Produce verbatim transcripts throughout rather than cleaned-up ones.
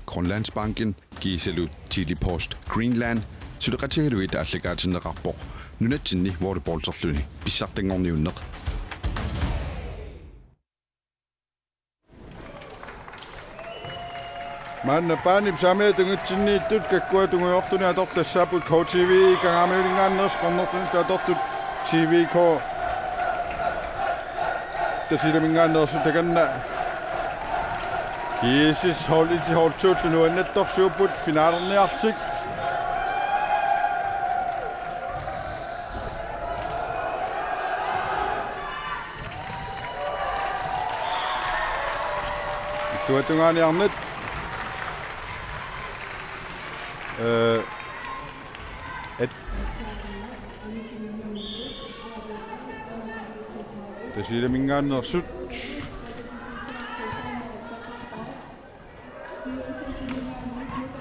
Grønlandsbanken kiisalu Tele-Post Greenland suleqatigalugit aallakaatinneqarpoq nunatsinni volleyballserluni pissartanngorniunneq. Maanna Paanip saamiata tungitsinniittut kakkua tungujortunik atortassaapput K T V Kangaamiuninngaanneersut, cornertunillu atortut T V K Tasiilaminngaanneersut. Takanna G S S hold et hold to-llu nuannertorsiupput finalerniartik. Illuatungaani arnat. Øh, et. Tasiilaminngaanneersut.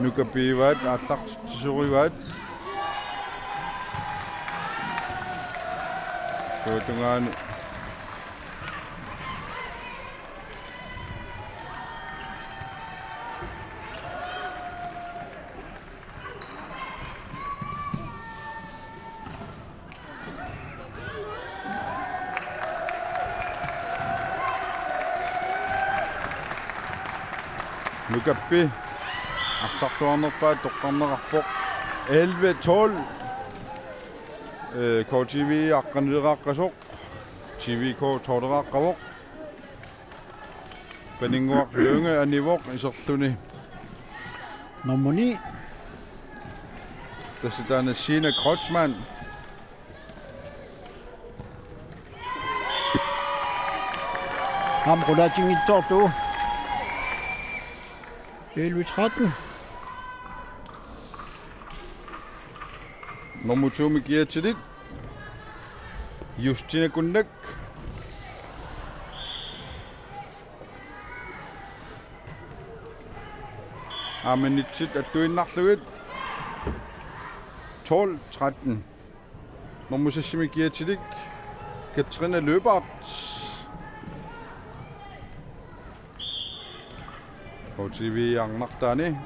Nukappiuaat aallartitsisorivaat. Illuatungaani. Nukappi arsarluarnerpaat toqqarneqarpoq. Elleve tolv. Øh, K T V aqqanileraqqasoq. T V K tolveraqqavoq. Paninnguaq Lynge anivoq iserluni. Nummer ni. Tassa taanna Sina Kreutzmann. Aamma qulaatinngitsoorlugu. Elleve tretten. Nummer to-mi kiatsilik. Justina Kunnak. Aamma nitsit attuinnarlugit. Tolv tretten. Nummer seks-imi kiatsilik Katrine Løbert. K T V arnartaani.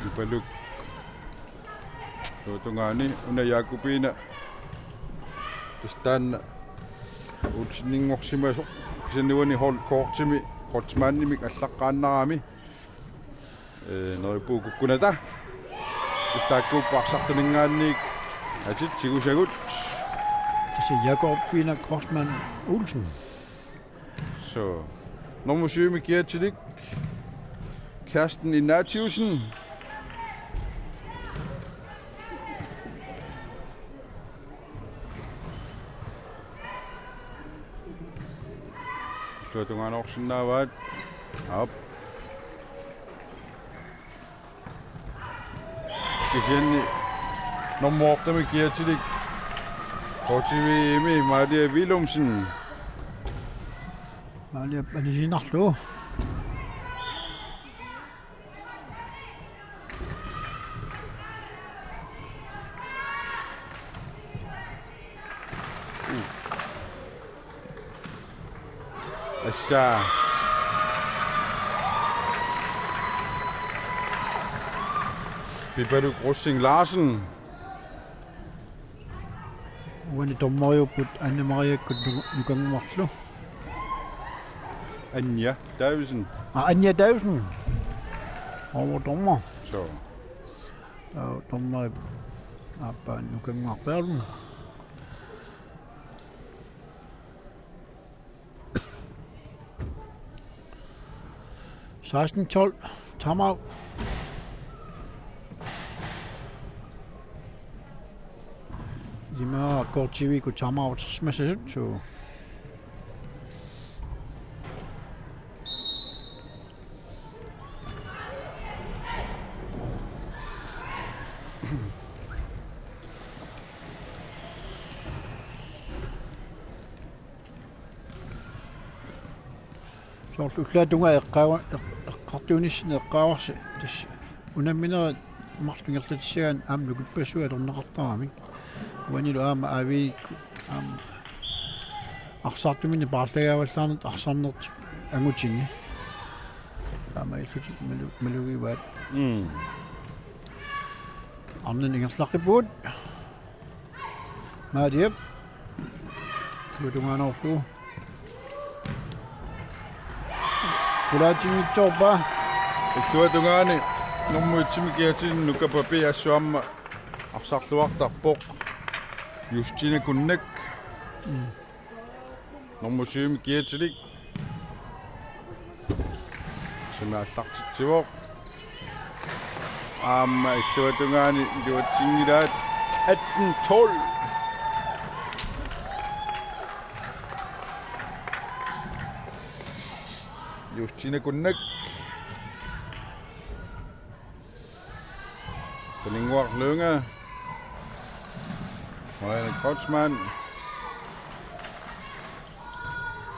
Ipaluk. Illuatungaani una Jakobine. Tassa taanna Olseninngorsimasoq. Kisianni uani hold courtimi Kreutzmannimik allaqqaannarami. Øh, neriuppugut kukkunata. Tassa taakkuupput arsartuninngaanniit atit tigusagut. Tassa Jakobine Kreutzmann Olsen. Så. Nummer syv-imi kiatsilik. Kirsten Ignatiussen. Illuatungaanoorsinnaavaat. Aap. Kisianni nummer otte-mi kiatsilik K T V-mi Maria Willumsen. Maria panisinarlu. Assa. Pipaluk Rosing Larsen. Uani dommeriupput Anne Mariakkut nu-, Nukannguarlu. Anja Davidsen. Ah, Anja Davidsen. Over dommer. Så. Taava dommeri aappaa Nukannguaq Berthelsen. Seksten tolv. Timeout. Illimmi K T V-kkut timeout-ersimassasut, så. Soorlu ullaap tungaa eqqaava-, eq-, eqqartuinissinni eqqaavarsi tassa unamminerit marluk ingerlatissagaanni aamma nukippassuit atorneqartaramik. Uanilu aamma A V-kkut aamma Arsartuminnik paarlagivallaarnut arsarnertik angutini. Taamaalillutik malu-, malugivaat. Mm. Arnat ingerlaqqippugut. Maaliap. Illuatungaanorlu. Qulaatinngitsoorpaa. Illuatungaani normu et-imi kiatsinni Nuka Papi assut aamma arsarluartarpoq. Justina Kunnak. Mm. Normu syv-imi kiatsilik. Sumi aallartitsivoq. Aamma illuatungaani iluatsinngilaat atten tolv. Justina Kunnak. Paninnguaq Lynge. Marianne Kreutzmann.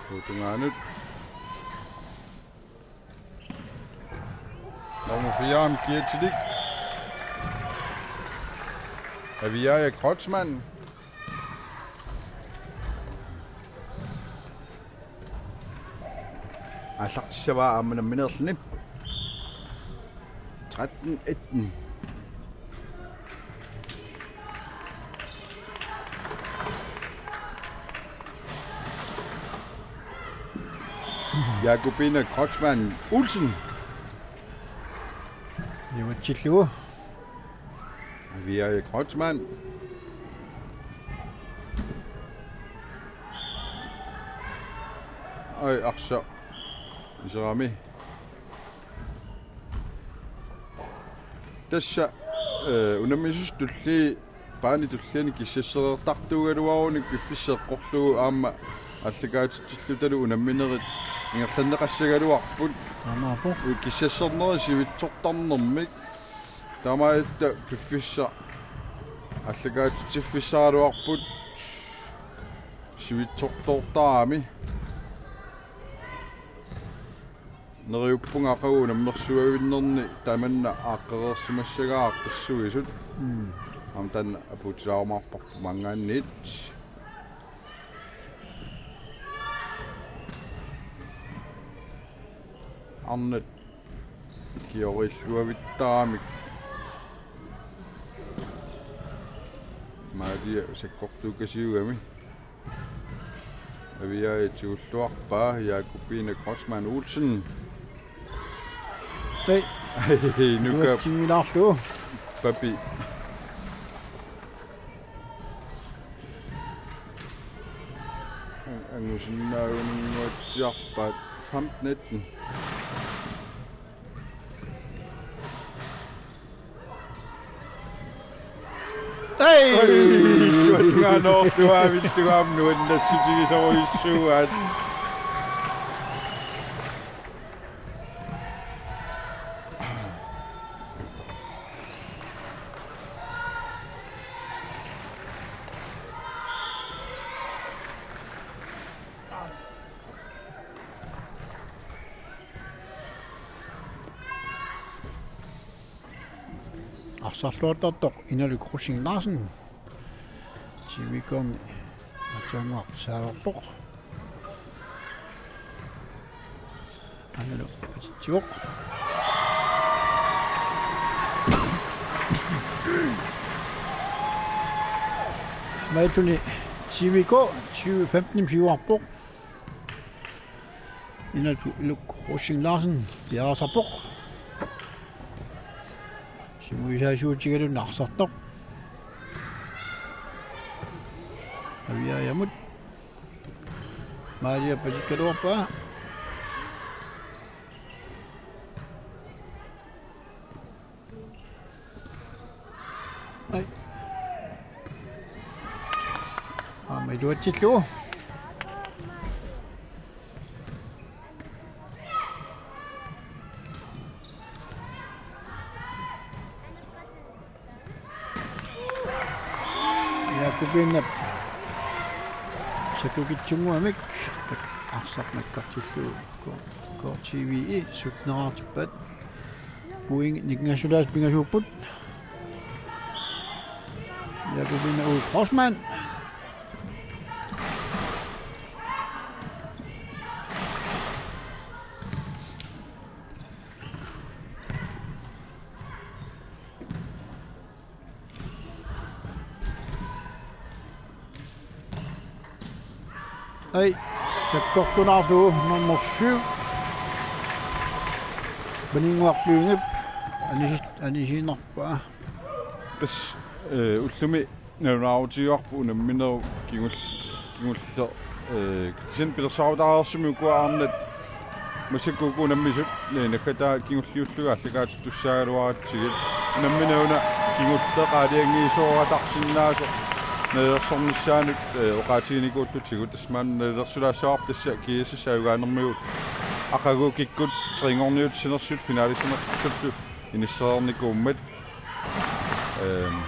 Illuatungaanut. Nummer fire-mi kiatsilik. Aviaja Kreutzmann. Aallartissavaa aamma nammineerluni. Tretten atten. Jakobine Kreutzmann Olsen. Iluatsillugu. Aviaja Kreutzmann. Ai, arsaq. Iserami. Tassa, eh, unammisut tulliit, baanit tulliani kissassereertartuugaluarunik piffissaq eqqorlugu aamma aallakaatitsillutalu unamminerit ingerlanneqassagaluarput. Taamaappoq. Kissassernerit sivitsortarnermik. Taamaalilluta piffissaq aallakaatitsiffissaraluarput sivitsortoortarami. Neriuppunga aqagu unammersuavinnerni tamanna aaqqereersimassagaat aaqqissuisut. Mm. Aamma taanna apuutisaarumaarparput maanngaanniit. Arnat kiorilluavittaramik. Maalia sakkortuukasiugami. Aviaja tigulluarpaa, Jakobine Kreutzmann Olsen. Hej. Nuka. Iluatsinngilaq. Papi. Angusinnaagunannguatsiarpaat femten atten. Hej! Oj, illuatungaanoorluaavillunga aamma nuannassutigisorujussuuaat. Arsarluartartoq Inaluk Rosing Larsen. T V K-mi aatsaannguaq saavarpoq. Angalu patitsivoq. Mailluni T V K tyve femten siuarpoq. Inaluk Rosing Larsen piareersarpoq. Simuisaasuutigalugu arsartoq. Aviajamut. Maalia pasikkaluarpaa. Ai. Aamma iluatsillugu. Jakobinep sakukitsunnguamik arsaq nakkartillugu K-, K T V-i syttenerartippaat. Point nikingassulaasut pingasuupput. Jakobine Kreutzmann. Ai, sakkortunaarlugu nummer syv. Paninnguaq Lynge anisi-, anisiinnarpaa. Tassa, eh, ullumi nalunaarutigaarput unamminerup kingul-, kingulleq, eh, kisianni pilersaarutaareersumik ukua arnat massakkut uku unammisut, eh, naggataa kingulliullugit aallakaatittussaagaluaratsigit. Unammineq una kingulleq aalajangiisooratarsinnaasoq nalilersornissaanut, eh, oqaatiginikuullutigu, tassa maani nalilersulaassavarput tassa G S S ajugaanermigut aqagu kikkut trinngorniutissinersut finalisinersullu inissereernikuummat. Ehm,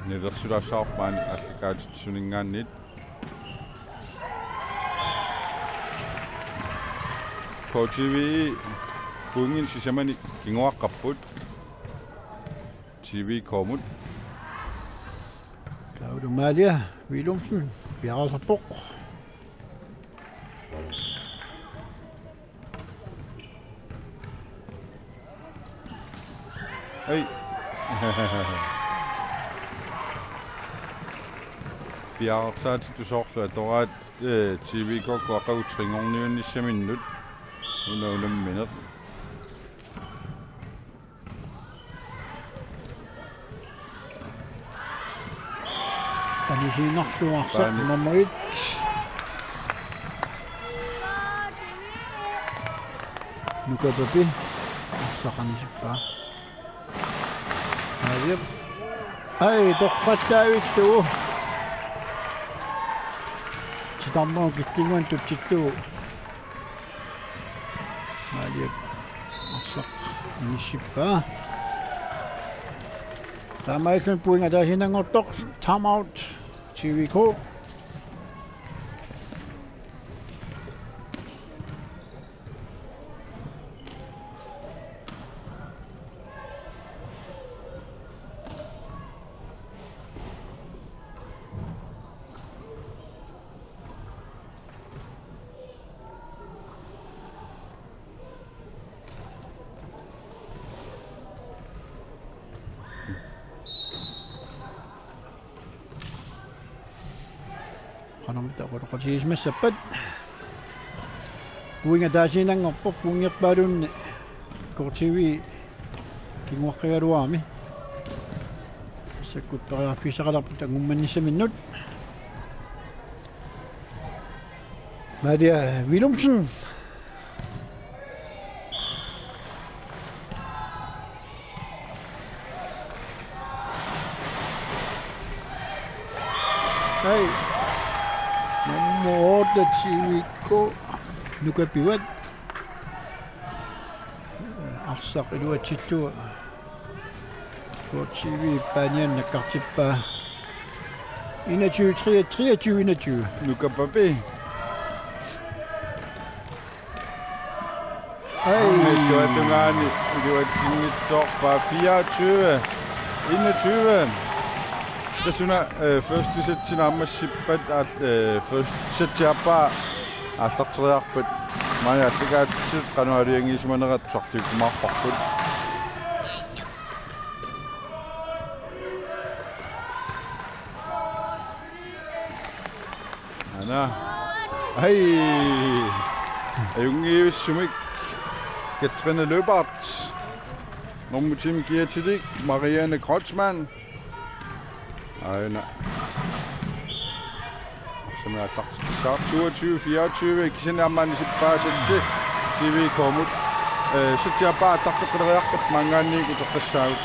nalilersulaassavarput maani aallakaatitsisuninngaanniit. K T V pointinik sisamanik kinguaqqapput T V K-mut. Taavalu Malia Willumsen piareersarpoq. Ai. Piareersaatitut soorlu atoraat, eh, T V K-kkut aqagu trinngorniunissaminnut una unammineq. Anisiinnarlugu arsaq. Paani. Nummer et. Nuka Papi. Arsaq anisippaa. Aajap. Ai, torrattaavillugu. Titarnerup killinguanik tutsillugu. Malia arsaq inissippaa. Taamaalilluni point ataasiinnanngortoq, time out, T V K. Qanormita oqaloqatigisimappat. Point ataasiinnanngorpoq, pointerpaaluunniit K T V kinguaqqigaluarami. Massakkut periarfissaqalerput angummanissaminnut. Malia Willumsen. Ai. Nummer otte, T V K. Nuka Pivat. Arsaq iluatsillugu. K T V paanianut nakkartippaa. Enogtyve, treogtyve, enogtyve. Nuka Papi. Ai. Aamma iluatungaani iluatsinngitsoorpaa, fireogtyve enogtyve. Tassa una, øh, første sæt naammassippat, øh, første sæt aappaa aallarteriarpat. Maani aallakaatitsisut qanoq aalajangiisimanerat tusarliukkumaarparput. Aana. Ai. Ajunngivissumik Katrine Løbert. Nummer ti kiatilik Marianne Kreutzmann. Aana. Som jeg har sagt, så toogtyve fireogtyve, kisianni aamma anisippaa sæt T V K-mut. Øh, sæt aappaa aallarteqqileriarpat maanngaanniit uteqqissaagut.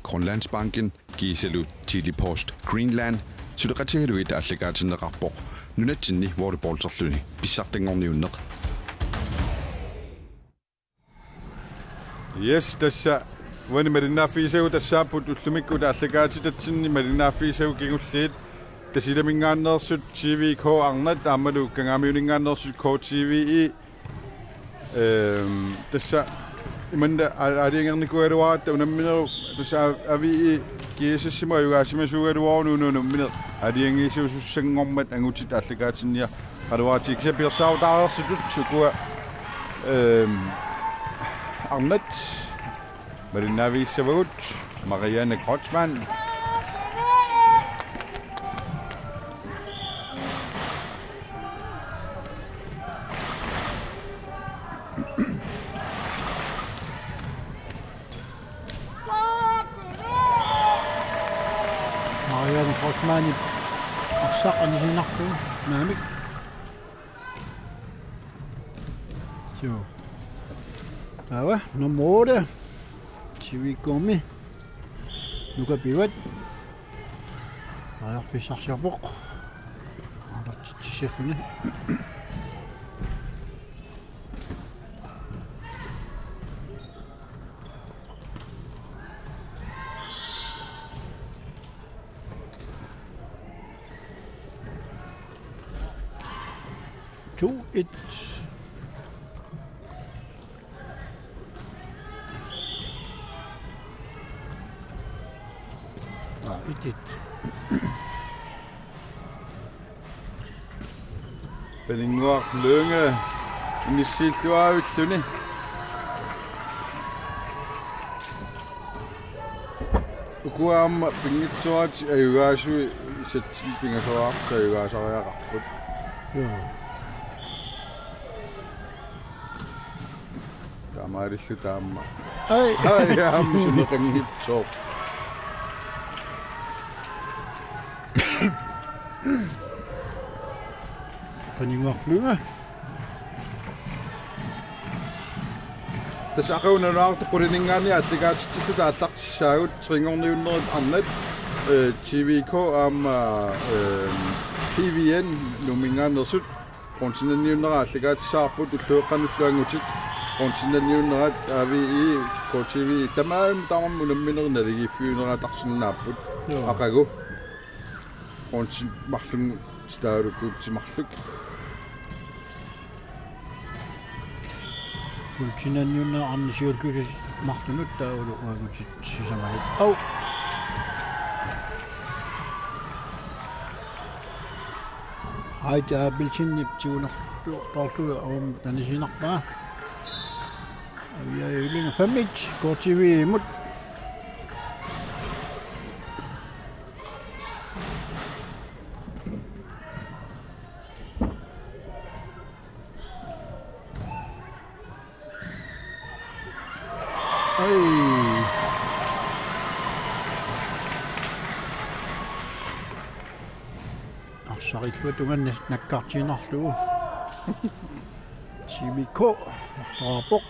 Grønlandsbanken kiisalu Tele-Post Greenland suleqatigalugit aallakaatinneqarpoq nunatsinni volleyballerluni pissartanngorniunneq. Yes, tassa uani malinnaaffigisagut tassaapput ullumikkut aallakaatitatsinni malinnaaffigisagut kingulliit Tasiilaminngaanneersut T V K arnat aammalu Kangaamiuninngaanneersut K T V E. Ehm, tassa imanna a-, aalajangernikuugaluaratta unamminerup tassa A V E G S S-imut ajugaasimasuugaluaruni una unammineq aalajangiisuusussanngormat angutit aallakaatinniaraluaratsigu kisianni pilersaarutaareersutut ukua, ehm, arnat malinnaavigissavagut. Marianne Kreutzmann. Marianne Kreutzmannip arsaq anisinarlugu naamik. Joo. Taava nummer otte. T V K-mi. Nuka Pivat. Periarfissarsiorpoq. Aallartitsissalluni. To et. Ah, et et. Paninnguaq Lynge inissiilluarivilluni. Ukua aamma pinngitsooratik ajugaasui satsin pingasoraartut ajugaasariaqarput. Joo. Taamaalilluta aamma. Ai. Ai, aamma suneqanngitsoq. Paninnguaq Lynge. Tassa aqagu nalunaaqutaq qulininngaanniit aallakaatitsilluta aallartissaagut, tre-nngorniunnerit arnat, eh, T V K aamma, eh, P V N Nuumminngaanneersut. Bronzenniunnerat aallakaatissavarput ulloqeqqanullu angutit. Bronzenniunnerat A V E, K T V, tamarmik tamarmik unamminerit naligiiffiuneratarsinnaapput. Joo. Aqagu. Bronze marlunngortitaalukuutsimarluk. Bronzenniunnerat arnat siulliullugit marlunut taavalu uagutit sisamaluk. Au. Aita Abelsenip tigunertorlugu aamma tanisinarpaa. Aviaja Jyllinge fem et, K T V imod. Ai. Arsaq illuatungaani nakkartiinnarlugu. T V K marloraarpoq.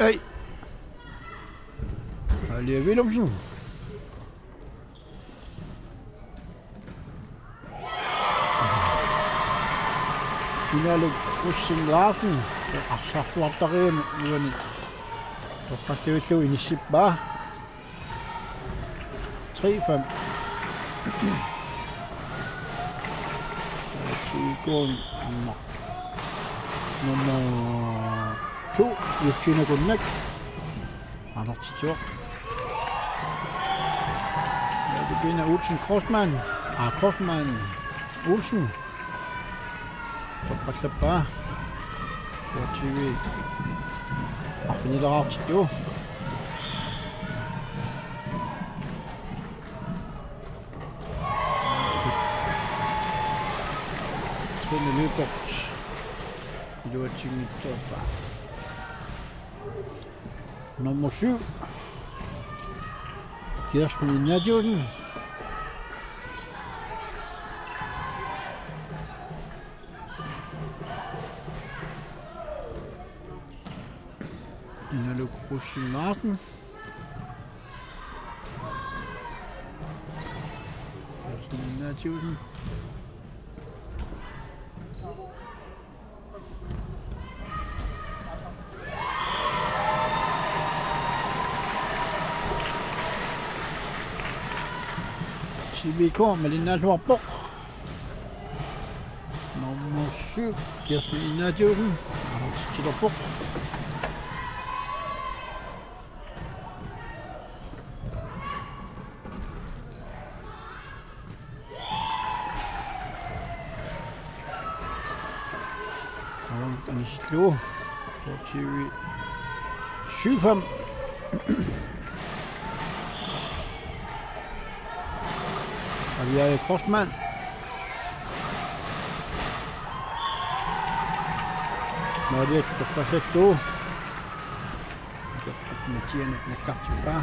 Ai. Alia Willumsen. Finale Ussing Larsen. Arsarluartariumi uani. Toqqarluillu inissippaa. Tre fem. Tigon nummer to, Justina Gunnak. Aallartitsivoq. Josefine Olsen Kreutzmann. Ah, Kreutzmann Olsen. Toqqallappaa. K T V. Arfinileraartillugu. Trine Lyberth. Iluatsinngitsoorpaa. Nummer syv. Kirsten Ignatiussen. Inaluk Rosing Larsen. Carsten Ignatiussen. C B K malinnaalluarpoq. Nummer syv, Kirsten Ignatiussen. Aallartitsilerpoq. Aamma anisillugu. K T V syv fem. Aviaja Kreutzmann. Maria Toppasellu. Mattianut nakkartippaa.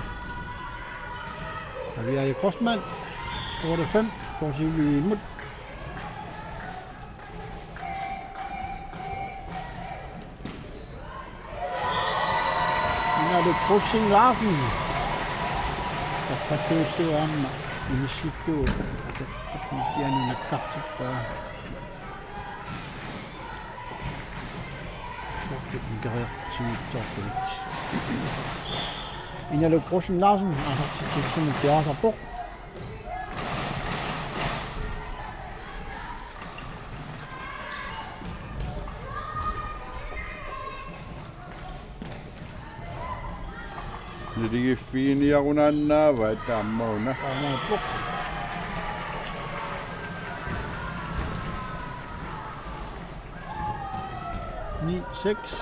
Aviaja Kreutzmann. Otte fem. K T V-mut. Inaluk Rosing Larsen. Tappattuillu aamma. Inisillugu. Mattianut nakkartippaa. Sortut nikeriartuinngitsoorput. Inaluk Rosing Larsen, aallartitsissummik piareersarpoq. Naligiiffiginiarunaannaavaat aamma una. Aamma. Ni seks.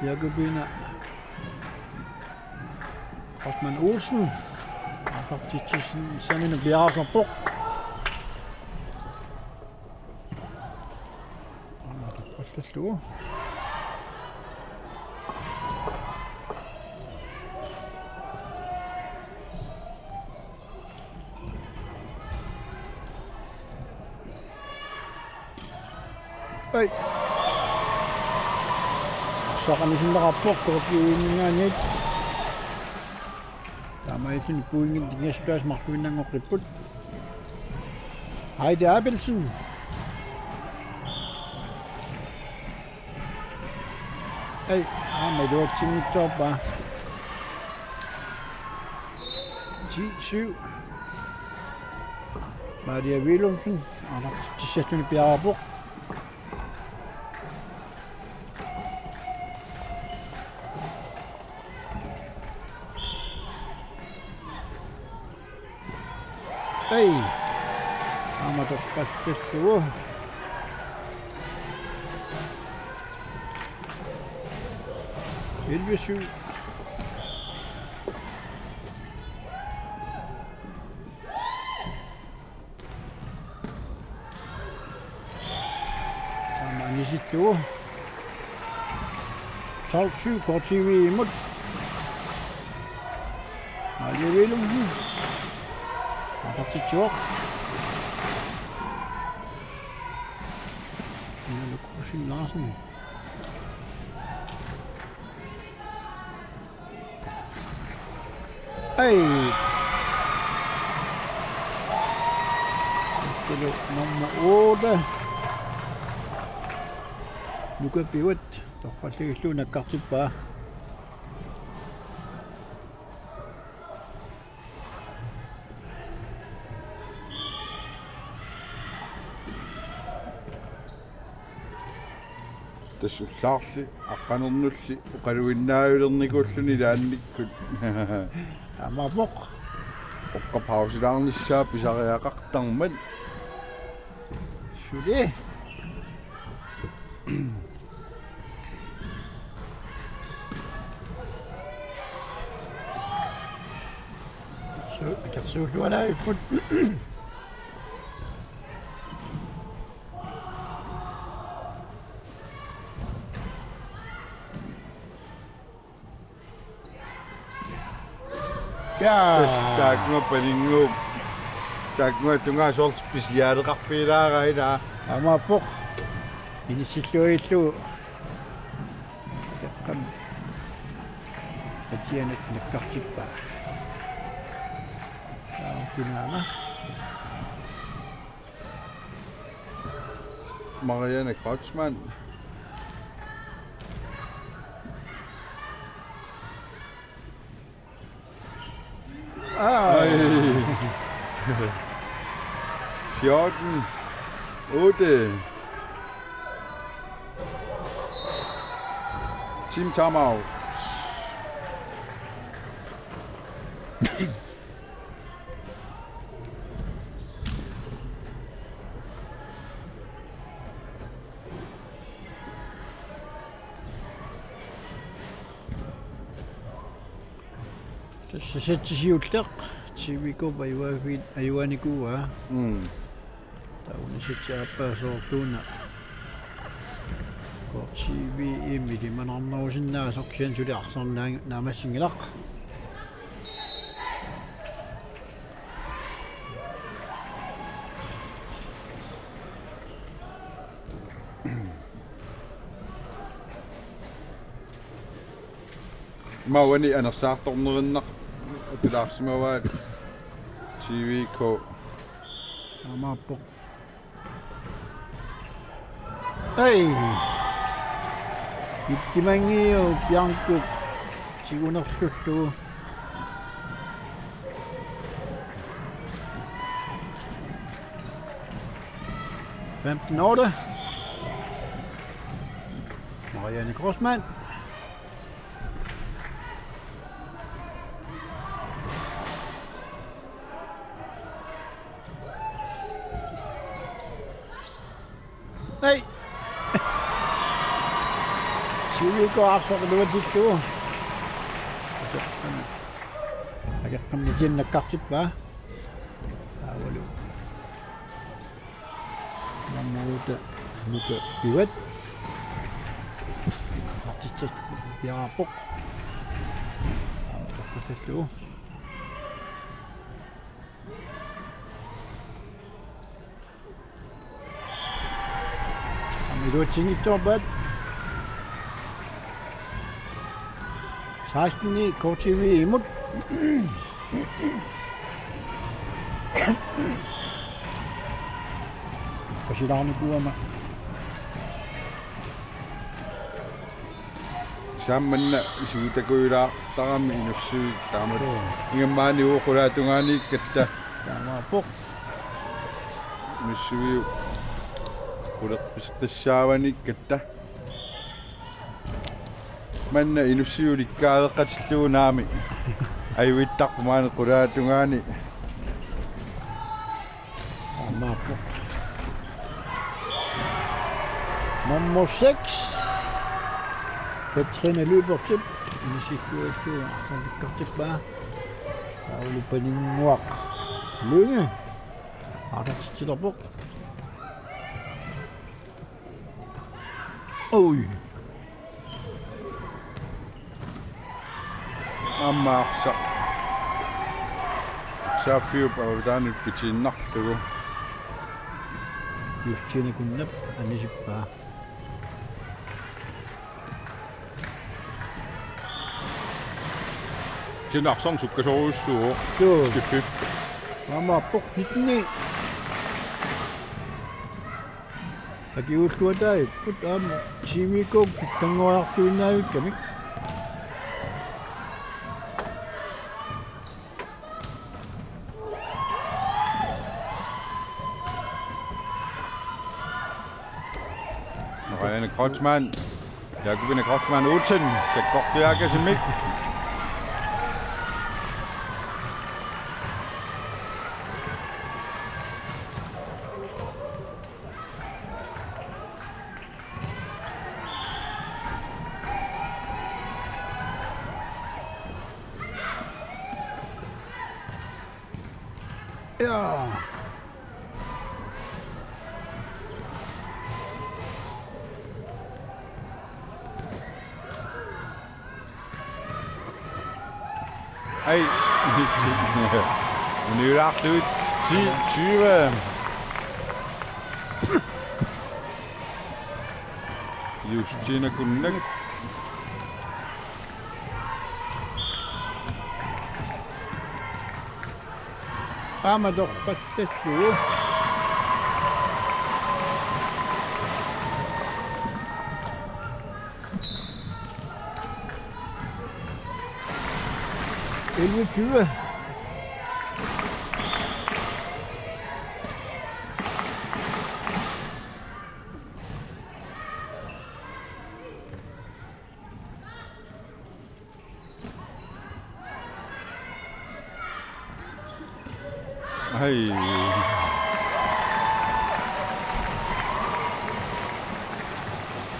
Jakobine Kreutzmann Olsen. Aallartitsissummik piareersarpoq. Aamma torrallallugu. Ai. Arsaq anisinneqarpoq K T V-minngaanniit. Taamaalilluni pointit Næsbjerg marluinnanngoqqipput. Heidi Abelsen. Ai, aamma iluatsinngitsoorpaa. Ti syv. Maria Willumsen. Aallartitsissummik piareerpoq. Ei. Aamma torrallallugu. Elleve syv. Aamma anisillugu. Tolv syv K T V-mut. Maria Willumsen. Aallartitsivoq. Inaluk Rosing Larsen. Ei. Silo nummer otte. Nuka Pivat. Torrallagillugu nakkartippaa. Tassa ullaarli aqqanernulli oqaluinnaavilernikuulluni ilaannikkut. Taamaappoq. Oqqa pausilaarnissaa pisariaqartarmat. Suli. Su-, akersuulluanaavipput. Ja. Tassa taakkua paninnguupput. Taakkua tungaanut soorlu specialeqarfigilaaraat ilaa. Taamaappoq. Inissilluagillugu. Sianik nakkartippaa. Taava kinaana. Marianne Kreutzmann. Aa. Ai. Fjorten otte. Team timeout. Tassa sætti siulleq, T V K-p ajuaaffiit ajuanikuuaa. Mm. Taava una sætti aappaa soorlu una. K T V-mi ilimanarnerusinnaasoq kisianni suli arsarnaanngilaq naammassinngilaq. Maani anersaartornerinnaq atulaarsimavaat T V K. Taamaappoq. Ai. Ittimanngiu Bianco tigunerlullugu. Femten otte. Marianne Kreutzmann. Ai. T V K arsaq iluatsillugu. Akeqqammi, akeqqammi Jen nakkartippaa. Taavalu. Nammuuta nuka pivat. Artitsat piaarpoq. Aamma torrallallugu. Aamma iluatsinngitsoorpaat. Seksten ni K T V-mut. Pasilaarnikuugama. Saammanna isugutakujulaartarami Inussivik taamatut. Joo. Ingammik maani uagut qulaatungaaniikkatta. Taamaappoq. Inussiviup quleqqusaavaniikkatta. Manna Inussivik ulikkaareqqatillugu naamik. Ajuittarpoq maani qulaatungaani. Aammaappoq. Nummer seks. Katrine Lyberthip. Inissikkuuakku arsaq nakkartippaa. Taavalu Paninnguaq Lynge. Aalartitsilerpoq. Oj. Aamma arsaq. Arsaq Fiup avataanut pitiinnarlugu. Justina Kunnap anisippaa. Kisianni arsarneq sukkasoorujussuuvoq. Joo. Skippip. Aamma pornitni. Akiuulluataapput aamma T V K pitsanngoriartuinnaavikkamik. Marianne Kreutzmann. Jakobine Kreutzmann Olsen. Sakkortuaakasumik. Ja. Ai, uniulaarlugit ti tyve. Justina Kunnak. Aamma torpallallugu. Elleve tyve. Hej.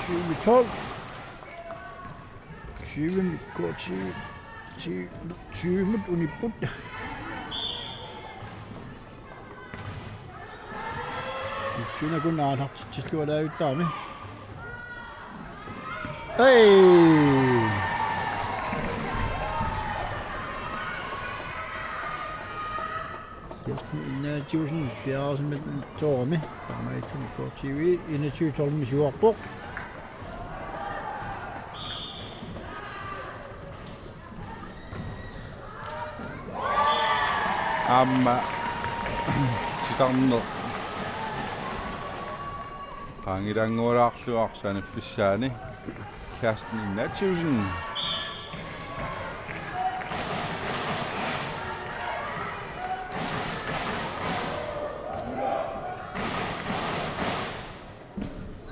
Tyve tolv. Tyve, tyve, tyve, tyve unipput. Tyve kun aallartitsilluaraajuttaami. Hey! Kirsten Ignatiussen piareersimatsoorami. Taamaattumik K T V enogtyve tolv-imi siuarpoq. Aamma titarneq qaangilaanngualaarlugu arsaq aniffissaani. Kirsten Ignatiussen.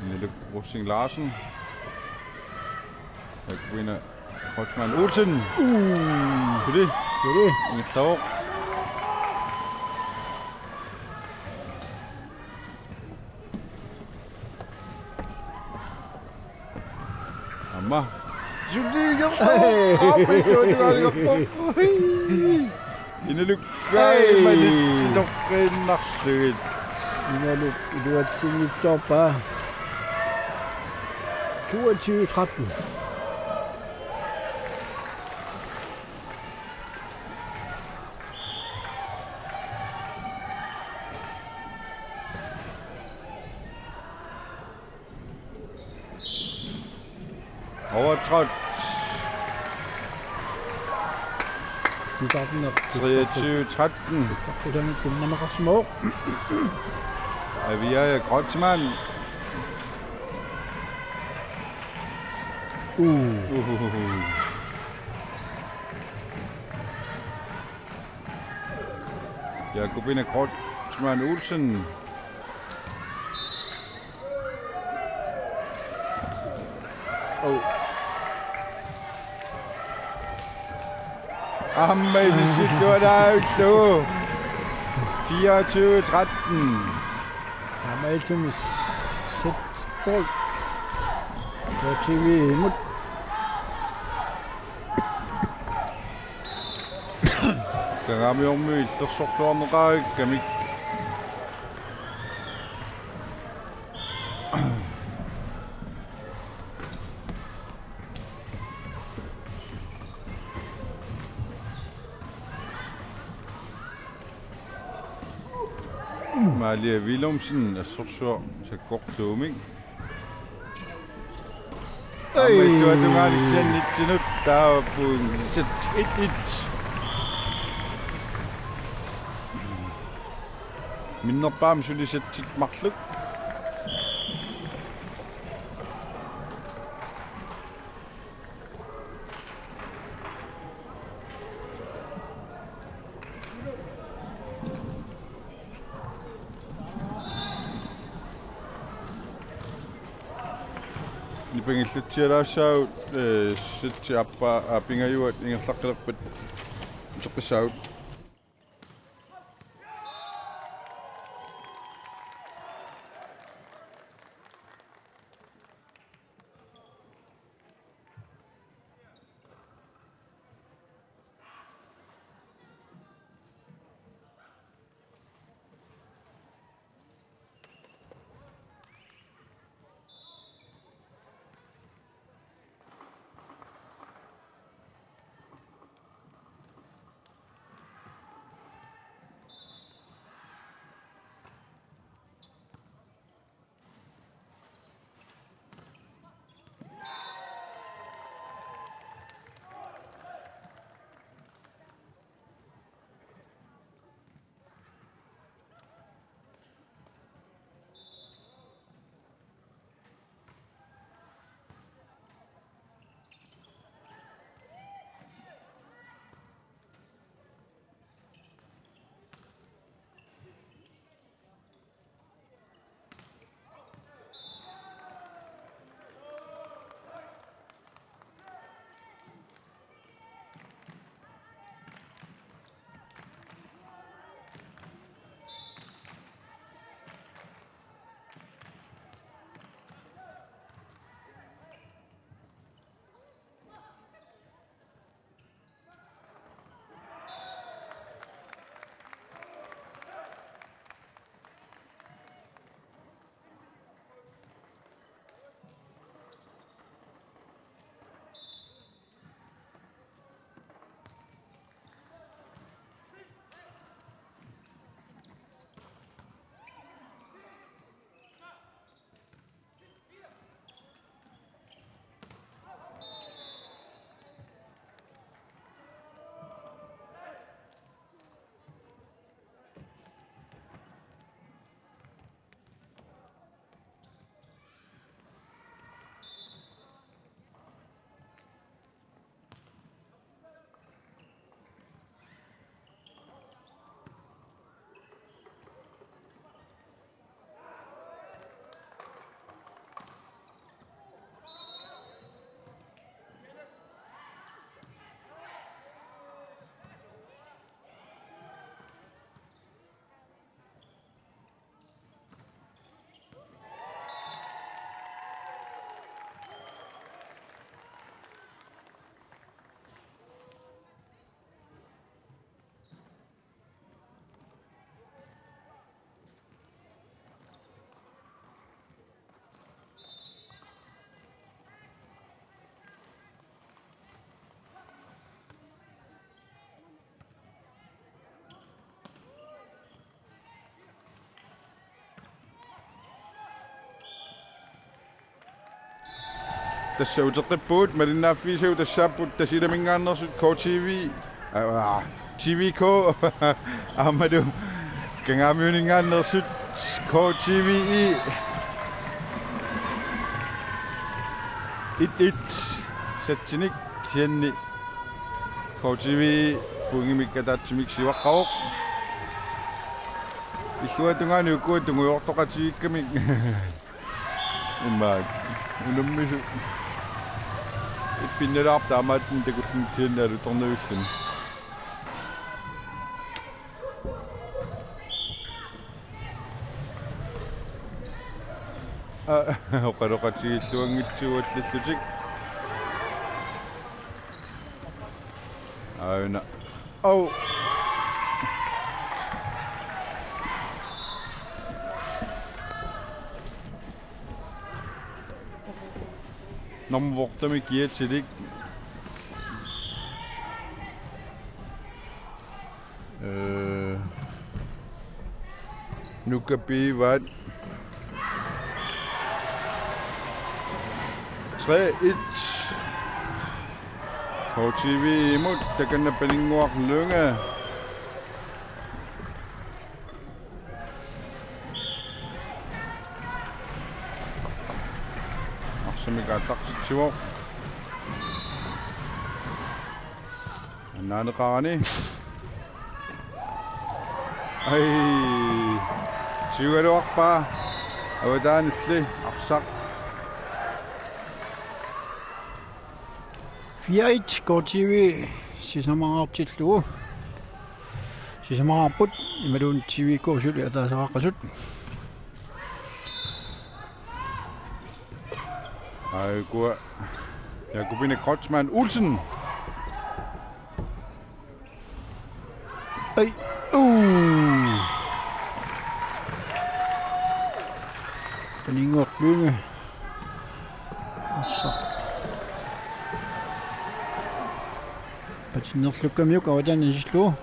Inaluk Rosing Larsen. Edwina Kreutzmann Olsen. Uh. Suli. Suli. Ingerlavoq. Aamma. Suli ingerlavoq. Hey. Aamma iluatigalugarpoq. Inaluk. Hey. Imanit toqqiinnarlugit. Inaluk iluatsinngitsoorpaa. Toogtyve tretten. Overtrådt. Treogtyve tretten. Aviaja Kreutzmann. Uh. Uhuhu. Jakobine Kreutzmann Olsen. Oh. Aamma ilissilluaraavillugu. Fireogtyve tretten. Aamma illumis set bold. K T V-mut. Kangaamiormiut illersorluarneqareerikkamik. Malia Willumsen, assorsuaq sakkortuumik. Ei. Aamma illuatungaani kisianni ittunut taava point set et et. Minnerpaamik suli settit marluk. Nipangillutsialaassaagut, eh, setsi aappaa, aa, pingajuat ingerlaqqilerpat uteqqissaagut. Tassa uteqqippugut, malinnaaffigisagut tassaapput Tasiilaminngaanneersut K T V, aa, T V K aammalu Kangaamiuninngaanneersut K T V E. Et et satsinik, kisianni K T V pointimik ataatsimik siuaqqavoq. Illuatungaani ukua tungujortoqatigiikkamik. Immaqa unammisut ippinnalaarput taamaattumik takulluni kisianni alutornavilluni. Aa, oqaloqatigiilluanngitsuugallallutik. Aajuna. Au. Nummer ottemik kiatsilik. Øh, Nuka Pivaat. Tre et. H T V imod, takanna Paninnguaq Lynge. Arsamik aallartitsivoq. Annaaneqarani. Ai. Siugaluarpaa. Avataanilli arsaq. Fire et K T V sisamaqartillugu. Sisamaqarput imaluunniit T V K suli ataasiaqqasut. Aigua Jakobine Kreutzmann Olsen. Ai. Uu. Paninnguaq Lynge. Arsaq. Patinnerlukkamiuk avataanisillugu.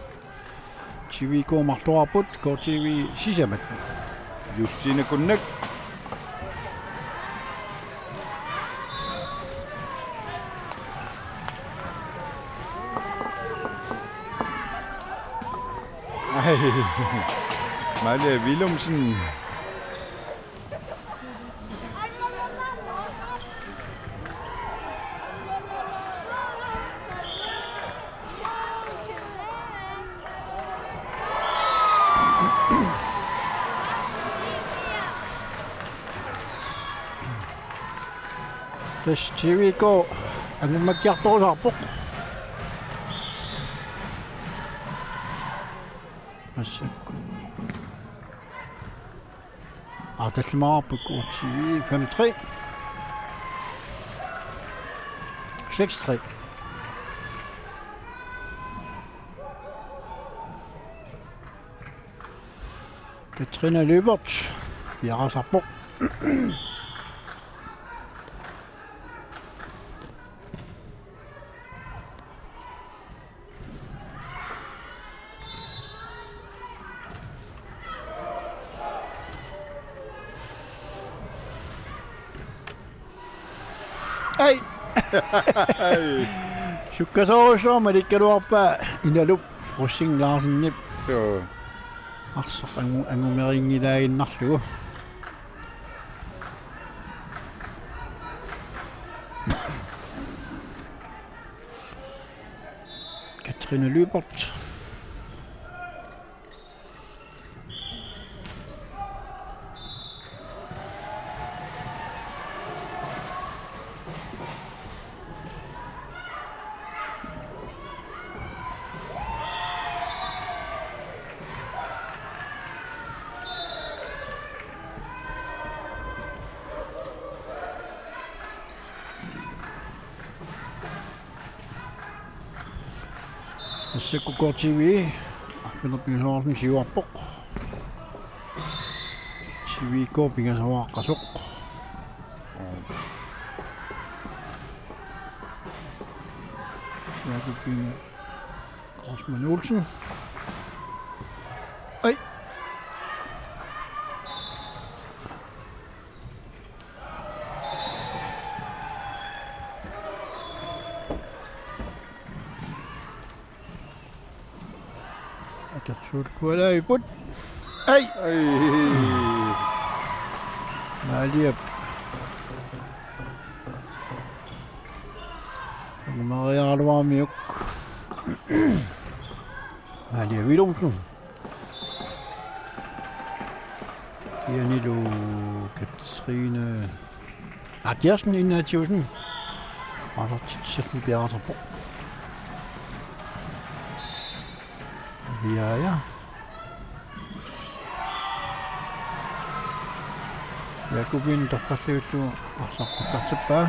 T V K marloraarput, K T V sisamat. Justine Kunnak. Ai. Malia Willumsen. Tassa T V K angummakkiartorusaarpoq. Massakkut. Aa, tallimaarput K T V fem tre. Seks tre. Katrine Lyberth. Piareersarpoq. Ai! Ai. Sukkasoorujussuarmik alikkaluarpaa Inalup Rosing Larsenip. Joo. Arsaq angu-, angumerinngilaannarlugu. Katrine Lyberth. Massakkut K T V arfineq-pingasoorluni siuarpoq. T V K pingasooraqasoq. Jakobine Kreutzmann Olsen. Ai. Akersuullualaarput. Ai! Ai. Maaliap. Angumeriaraluaramiuk. Maaliap Willumsen. Ianilu Katrine Akiasen Ignatiussen. Aalartitsissallugu piareersarpoq. Aviaja. Jakobin torralliullu arsaq pikkortippaa.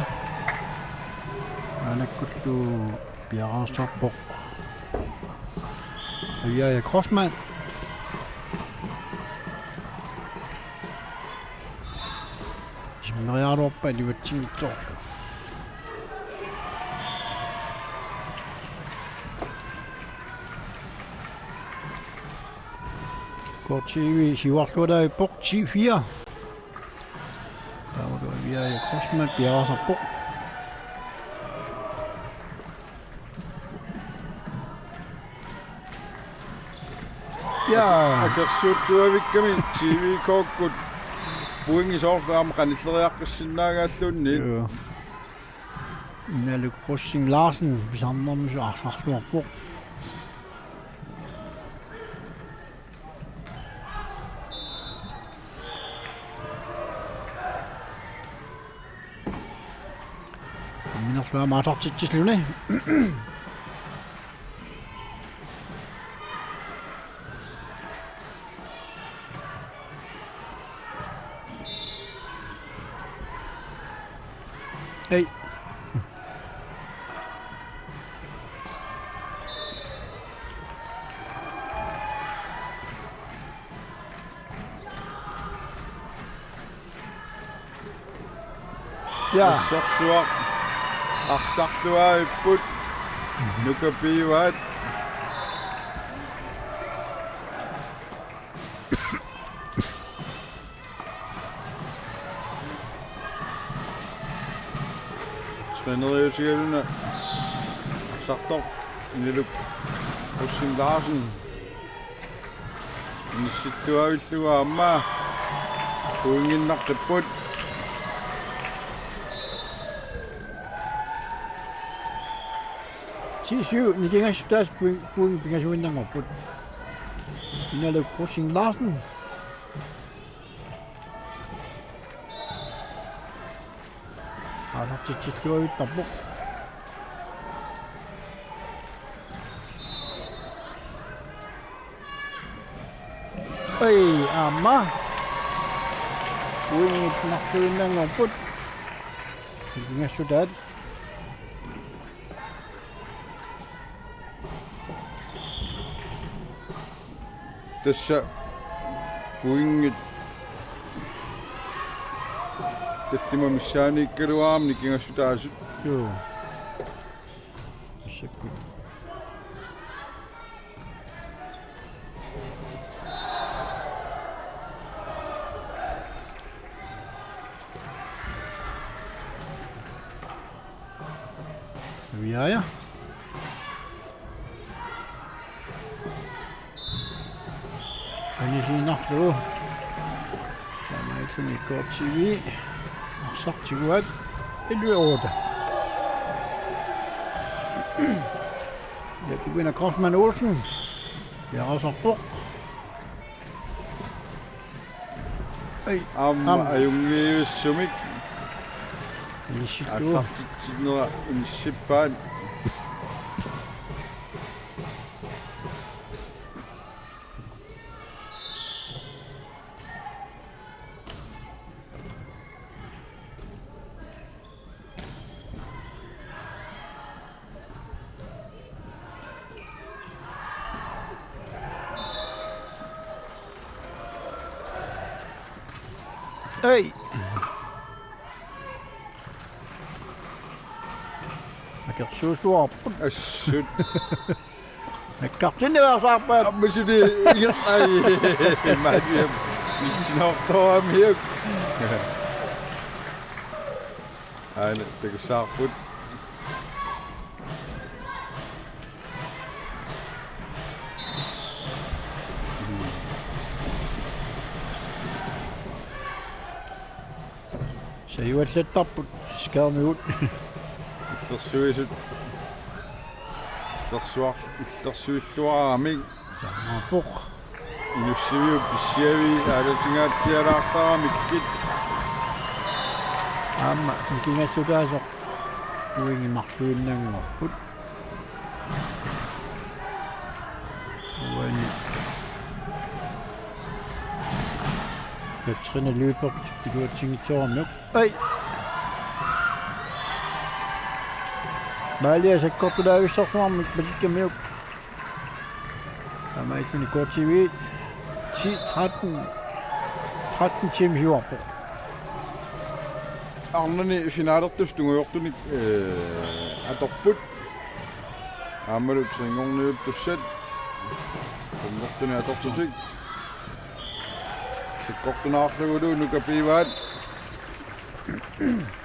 Maannakkullu piareersarpoq Aviaja Kreutzmann. Simmeriaraluarpaa iluatsinngitsoorlu. K T V siuarlualaarpoq ti fire. Taavalu Aviaja Kreutzmann piareersarpoq. Ja. Akersuulluavikkami T V K-kkut pointit soorlu aamma qanilleriaqqissinnaagaalluunniit. Joo. Inalu Rosing Larsen pisarnermik arsarluarpoq. Minnersuaq maasartitsilluni. Ei. Ja. Assorsuaq arsarluarput. Nuka piivaat. Træneriutigaluna arsartoq Inaluk Rosing Larsen. Inissilluavillugu aamma pointinnartupput. Ti syv nikingassutaat point, point pingasuinnanngorput. Inaluk Rosing Larsen. Aalartitsilluavittarpoq. Ei, aamma. Pointinnartuinnanngorput. Nikingassutaat. Tassa pointit tallimat missaanniikkaluarami nikingassutaasut. Joo. Massakkut. Aviaja. Anisiinnarlugu. Taamaattumik K T V. Arsaq tiguaat. Elleve otte. Jakobine Kreutzmann Olsen. Piareersarpoq. Ei, aamma, aamma ajunngivissumik. Inissillugu. Aallartitsinnera inissippaat. Ei. Akersuulluarput. Assut. Nakkartinniarsaarpaat. Aamma suli inger-, ai. Maaliap. Mitsinortoamiuk. Aana takussavarput. Sajuallattarput skærmigut. Illersuisut. Illersuar-, illersuilluaramik. Taamaappoq. Inussiviup pissiavi aalatinngatsialaartaramikkit. Aamma nikingassutaasoq pointi marluinnanngorput. Uani Katrine Lyberth iluatsinngitsooramiuk. Ai. Maalia sakkortulaavissarsuarmik matikkamiuk. Taamaalluni K T V ti tretten, tretten tiimi hiuarpoq. Arnani finalertussat tungujortunik, eh, atorput. Aammalu trinngorniuttussat. Tungujortunik atortutik. Sakkortunaarlugulu Nuka pivaat.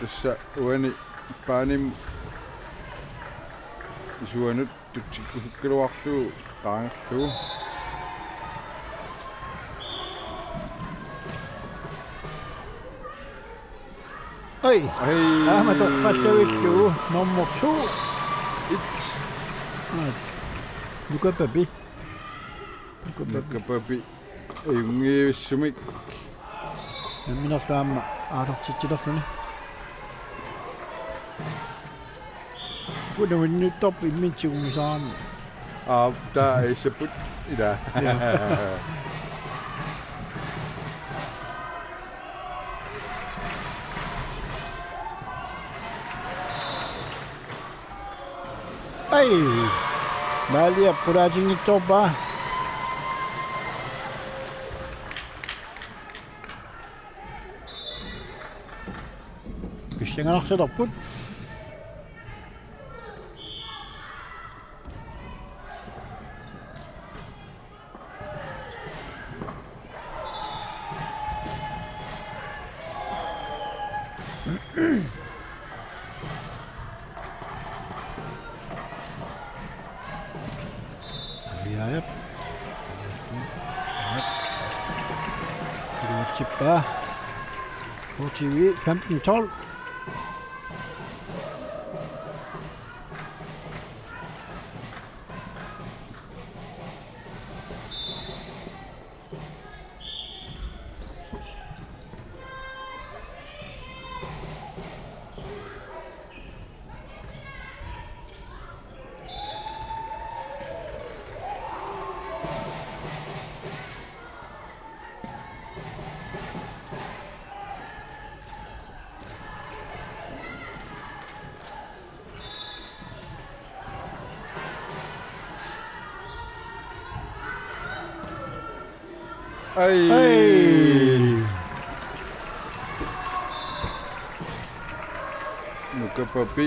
Tassa uani paanimut isuanut tutsikkusukkaluarlugu qaangerlugu. Ai. Ai. Aamma toqqallavillugu nummer to. Et. Ai. Nuka Papi. Nuka Papi. Nuka Papi. Ajunngivissumik. Namminerlu aamma aalartitsilerluni. Kunuinnuttorput imminut tigumisaarami. Aa, taava aissapput ila. Ja. Ai! Maalia qulaatinngitsoorpaa. Pissanganarsilerput. Aviaja. Iluatsippaa. K T V femten tolv. Ai. Ai. Nuka Papi.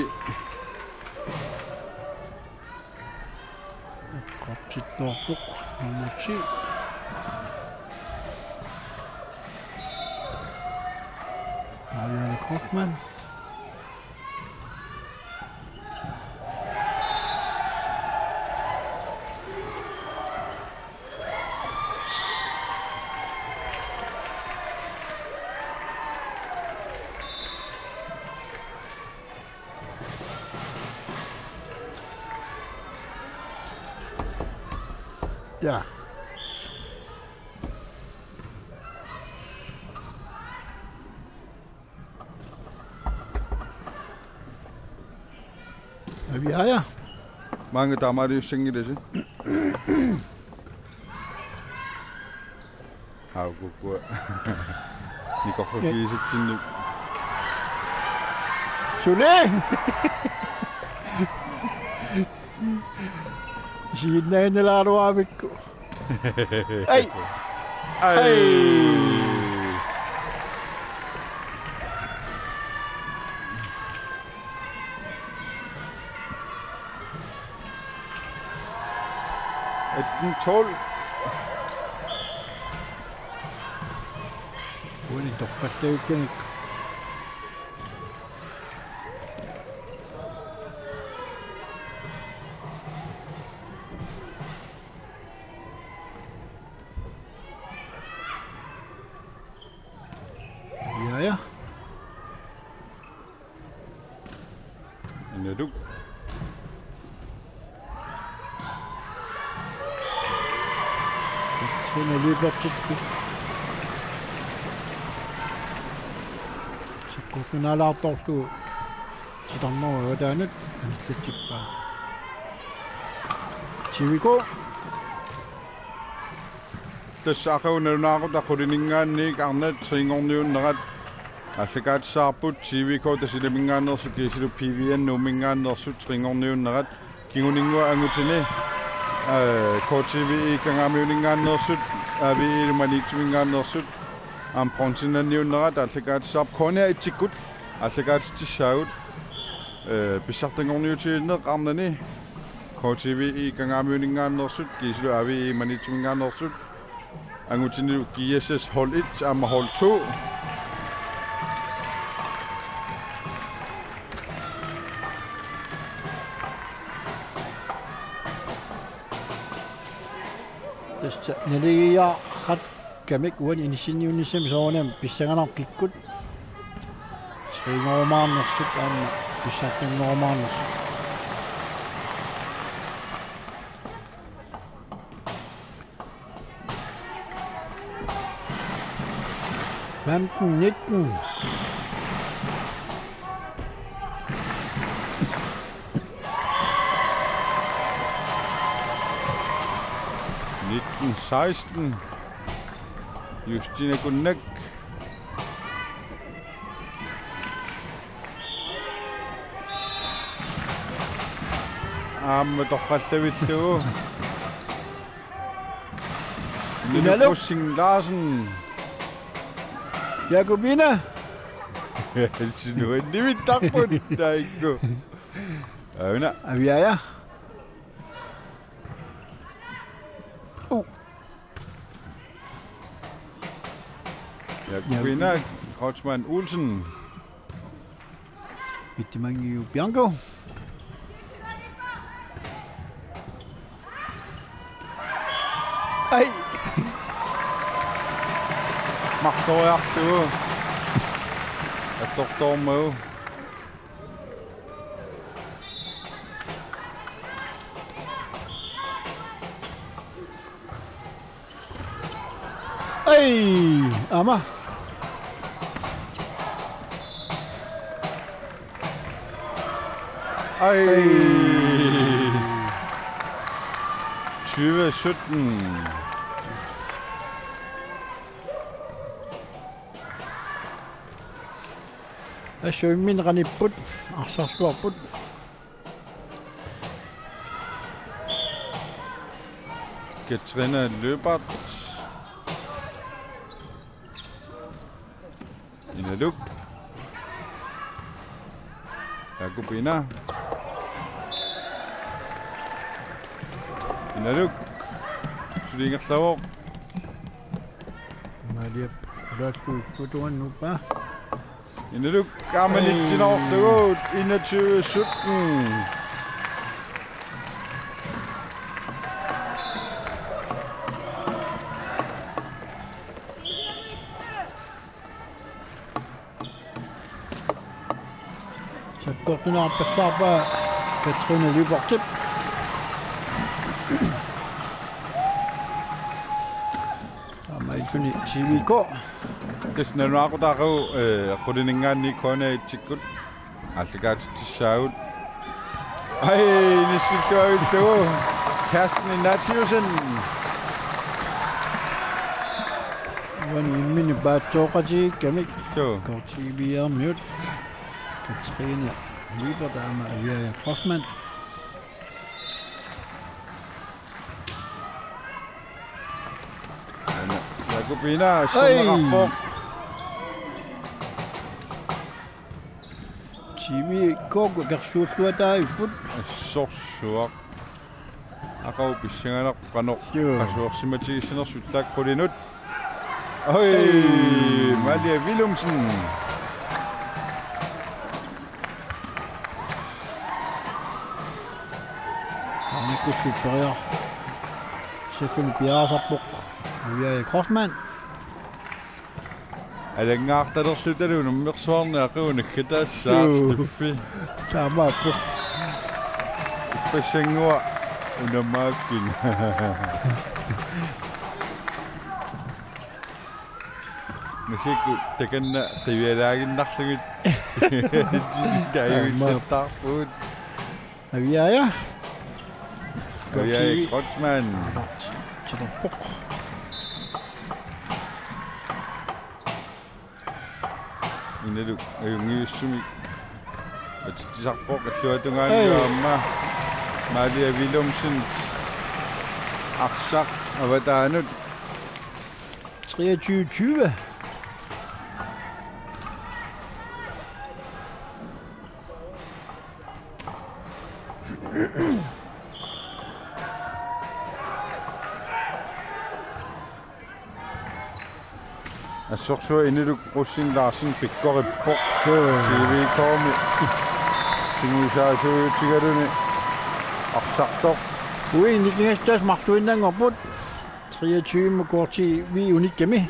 Eqqartorpoq nummer ti. Marianne Kreutzmann. Ja. Aviaja. Maanga taamaaliussanngilasi. Haukukkua. Nikorfagiisitsinnik. Suli! Isiginnaannalaaraluarpakka. Ai. Ai. Ai. Atten tolv. Uani toqqallavikkanik. Ja, ja. Naluk. Katrine Lyberthip. Sakkortunaalaartorlugu titarnerup avataanut anillatsippaa. T V K. Tassa aqagu nalunaaqutaq qulininngaanniit arnat trinngorniunnerat aallakaatitaasarput. T V K Tasiilaminngaanneersut kiisalu P V N Nuumminngaanneersut trinngorniunnerat. Kinguninnguaq angutini, øh, K T V I Kangaamiuninngaanneersut, A V I Maniitsuminngaanneersut, aamma bronzinniunnerat aallakaatitaasarput. K N R-itsikkut aallakaatitsissaagut, øh, pissartanngorniutigineq arnani K T V I Kangaamiuninngaanneersut kiisalu A V I Maniitsuminngaanneersut. Angutini G S S hold et aamma hold to. Tassa naligiarpakkamik uani inissinniunnissamik soorunami pissanganarpoq kikkut. Trinngornerumaarnersut aamma pissartanngornerumaarnersut. Femten nitten. Nitten seksten. Justine Kunak. Aamma torrallavillugu. Naluk. Rosing Larsen. Jakobina. Sinuannimittarput taakku. Auna. Aviaja. Uh. Jakobina Kreutzmann Olsen. Vittimangiu Bianco. Ai. Marloriarlugu. Attortormagu. Ai, aamma. Ai. Tyve sytten. Assut imminut qanipput, arsarsuarput. Katrine Lyberth. Inaluk. Jakobina. Inaluk. Suli ingerlavoq. Maaliap ulaassuit kutuan nuppa. Inaluk aamma nittinortugut enogtyve sytten. Sakkortunaarpassaarpaa Katrine Lyberthip. Aamma iluni T V K. Tassa nalunaaqutaq aqagu, øh, qulininngaanniit K N R-itsikkut aallakaatitsissaagut. Ai, inissilluavillugu. Karsten Ignatiussen. Uani imminut paatsooqatigiikkamik. Suu. K T V R-miut. Katrine Lyberth aamma Aviaja Kreutzmann. Jakobina, ai, issorneqarpoq. T V K akersuulluataavipput. Assorsuaq. Aqagu pissanganarpoq qanoq, joo, qasuersimatigissanersoq taakku qulinut. Oj, ei, Malia Willumsen. Aamma kussuperiar. Sefun piaasarpoq. Aviaja Kreutzmann. Alanngaartalerlutalu unammersuarneq aqagu naggataassaaq. Suu. Tuffi. Taamaappoq. Ippassannguaq unammakkit. Masikku takanna qivialaaginnarlugit. Taamaappoq. Tajuissattaarput. Aviaja. Aviaja Kreutzmann. Tilerpoq. Inaluk ajunngitsumik atitsisarpoq illuatungaani. Ei. Aamma Malia Willumsen arsaq avataanut. Treogtyve tyve. Assorsuaq Inaluk Rosing Larsen pikkorippoq. Joo. T V-kormi. Singusaasuutigaluni arsartoq. Ui, nikingastaas marluinnanngorput. Treogtyve med kort T V unikkami.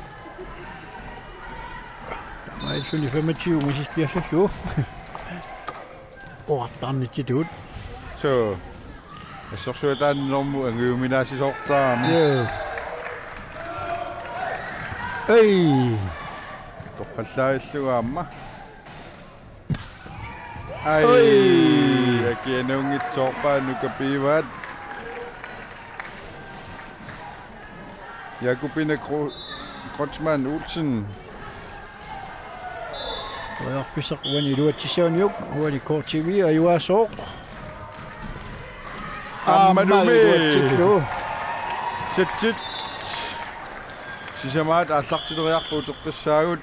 Taamaasilluni femogtyve misissuassallugu. Oqartarnitsitut. Suu. Assorsuaq taanna normu angujuminaassisoortarami. Joo. Ei. Torrallaillugu aamma. Ai. Oi. Akianuunngitsoorpaat Nuka Pivaat. Jakobine Kro-, Kreutzmann Olsen. Periarfissaq uani iluatsissaguniuk, uani K T V ajugaasooq. Aammalumi. Aamma iluatsillugu. Setsit. Sisamaat aallartileriarput uteqqissaagut.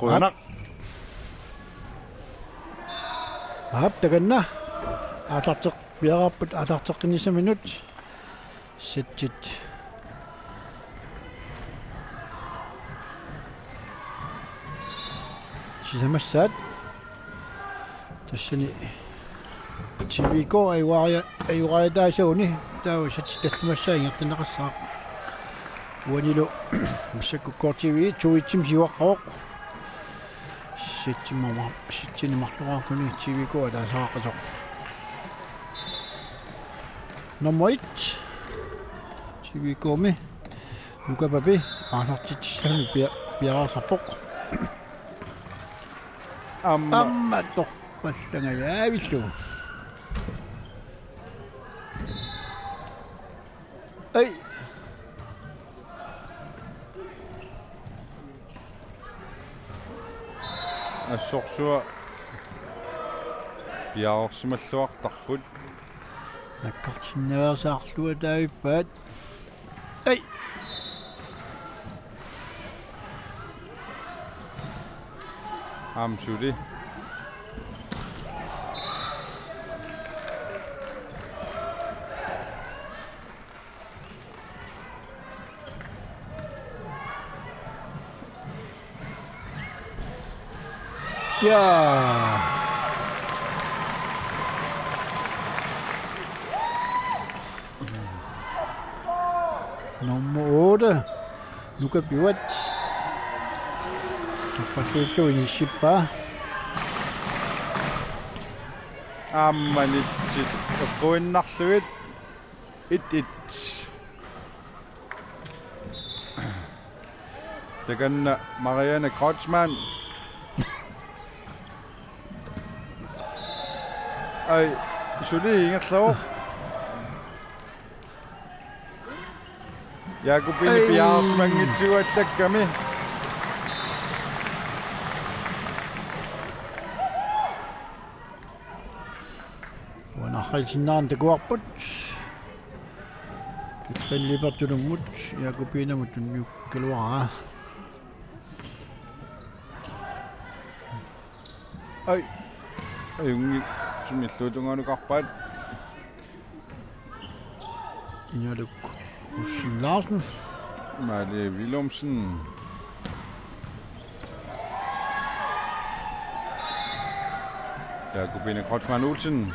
Qujanaq. Aap, takanna. Aallarteq-, piareerput aallarteqqinnissaminut. Settit sisamassaat. Tassani T V K ajuaria-, ajuariataasaguni taava settit tallimassaat ingerlanneqassaaq. Uanilu massakkut K T V to-itsimik siuaqqavoq. Settinik mar-, settinik marloriarluni T V K ataasiaqqasoq. Nummer et. T V K-mi Nuka Papi aallartitsissanik pia-, piareersarpoq. Aamma. Aamma torrallangajaavillugu. Ai. Assorsuaq piareersimalluartarput. Nakkartinnaveersaarlugu taavippaat. Ai. Aamma suli. Ja. Nummer otte. Nuka Piuat. Torrallugu inissippaa. Aamma nitsit eqquinnarlugit. Et et. Takanna Marianne Kreutzmann. Ai, suli ingerlavoq. Jakobine. Ai. Piareersimanngitsuallakkami. Uanarralsinnaarn takuarput. Katrine Lybertulummut Jakobinamut tunniukkaluaraa. Ai. Ajunngitsumillu tungaanut karpaat. Inaluk Rosing Larsen. Malia Willumsen. Jakobine Kreutzmann Olsen.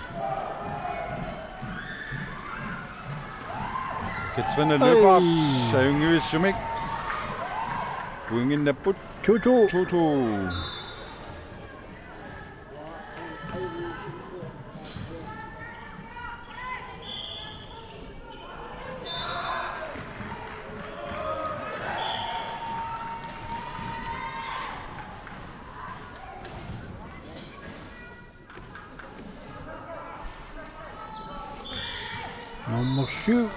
Katrine Lyberth. Ai. Ajunngivissumik. Pointinnapput. To to. To to. Nummer syv,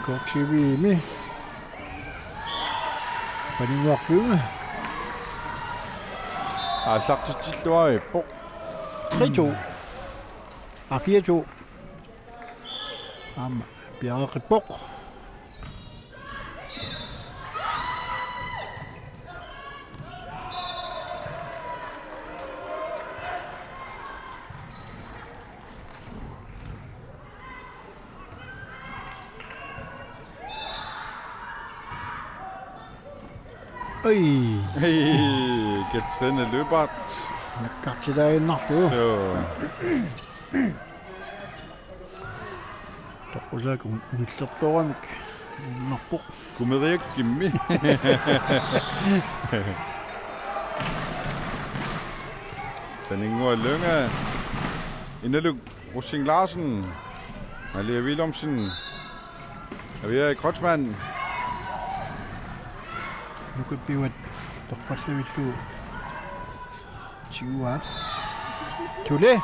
K T V-mi. Paninnguaq Lynge. Aallartitsilluarippoq. Tre to. Aa, fire to. Aamma piareeqqippoq. Ai. Hej, Katrine Lyberth. Nakkartilaaginnarlugu. Joo. Toqqusaakkut umillertooramik unnarpoq. Kumeriakkimmi. Paninnguaq Lynge. Inaluk Rosing Larsen. Malia Willumsen. Avia Kreutzmann. Nuka Piuat torrallugu tiguaa. Tule.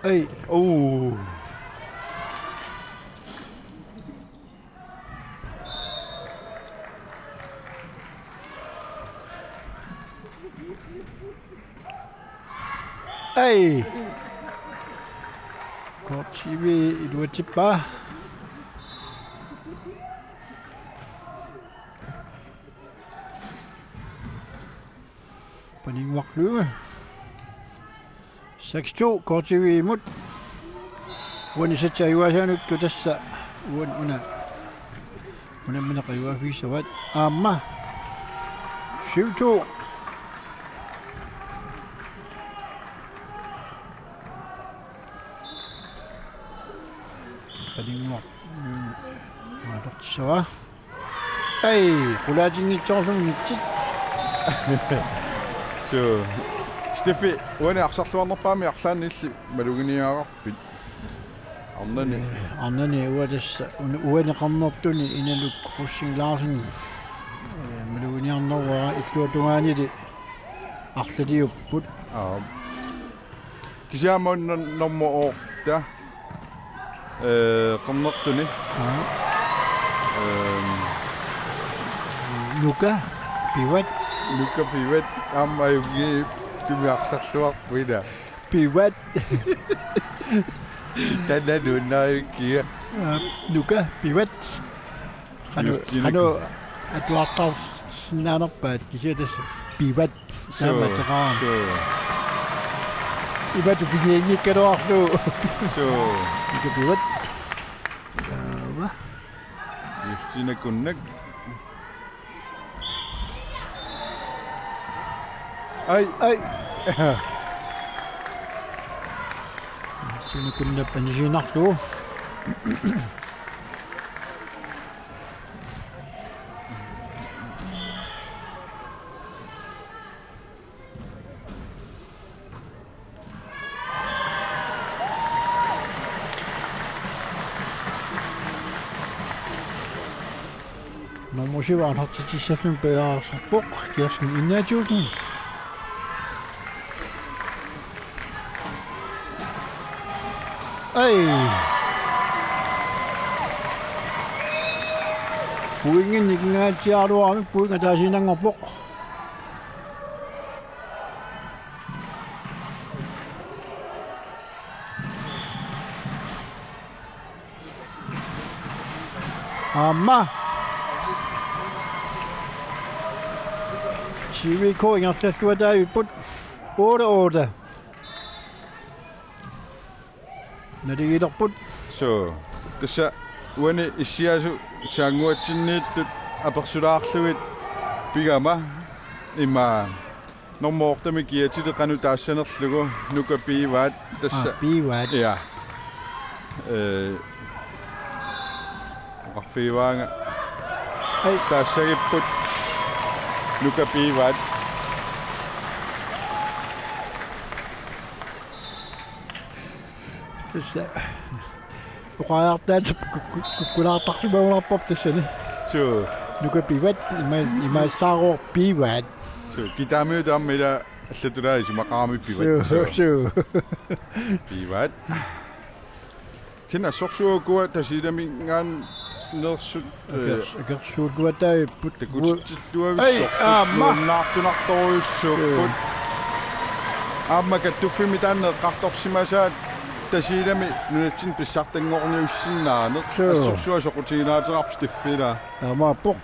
Ei, oh. Ei. K T V iluatsippaa. Paninnguarlugu. Seks to K T V-mut. Uani seks ajugaasianut tassa. Uani una. Unammineq ajugaaffigissavat. Aamma. Syv to. Paninnguaq. Mm. Aallartissavaa. Ai, qulaatinngitsoorluni mitsit. Suu. Steffi, uani arsarluarnerpaamik arlaannik illit maluginiagarpit? Arnani. Arnani uanga tassa un-, uani qernertuni Inaluk Rosing Larsen. Eh, maluginiarneruara illuatungaanili arlaliupput. Aap. Kisianni aamma nor-, nummer otte. Eh, qernertuni. Aap. Ehm. Nuka Pivat. Nuka Pivat. Aamma ajunngitsumik arsarluarpoq ila. Pivat. Taanna nuannariukkiga. Aap, Nuka Pivat. Qanoq, just, qanoq atuartarsinnaanerpaat kisianni tassa Pivat. Suu, taamaattoqarami. Suu. Imatut pigianngikkaluarlugu. Suu. Nuka Pivat. Taava. Justina Kunnak. Ai. Ai. Justina Kunnap anisiinnarlugu. Nummer syv aallartitsissalluni periarfissarpoq, Kirsten Ignatiussen. Ai. Pointinik ikingaatsiaraluarami, point ataasiinnanngorpoq. Aamma. T V K ingerlalluataavipput. Otte otte. Naligiilerput. Suu, tassa uani issiasut saannguatsinniittut apersulaarlugit pigama ima nummer otte-mi kiatili qanoq taassanerlugu Nuka Piivaat tassa. Aa, Piivaat. Ja. Eh, oqarfigivaanga. Ai. Taassagipput Nuka Piivaat. Tassa. Oqariartaat kuk-, kuk-, kukkulaartarsimagunarpoq tassani. Suu. Nuka Piivaat, ima, imaassaaruur Piivaat. Suu, kitaamiut aamma ila allatulaa isumaqarami Piivaat. Suu, suu. Piivaat. Kisianni assorsuaq ukua Tasiilaminngaanneersut, eh, akers-, akersuulluataavipput. Takutitsilluavissorput. Ai, aamma. Nuannaartunartorujussuupput. Aamma kattuffimmi taanna eqqartorsimasaat Tasiilami nunatsinni pissartanngorniussinnaaneq. Suu. Assorsuaq soqutigilaateqarpoq Steffi ila. Taamaappoq.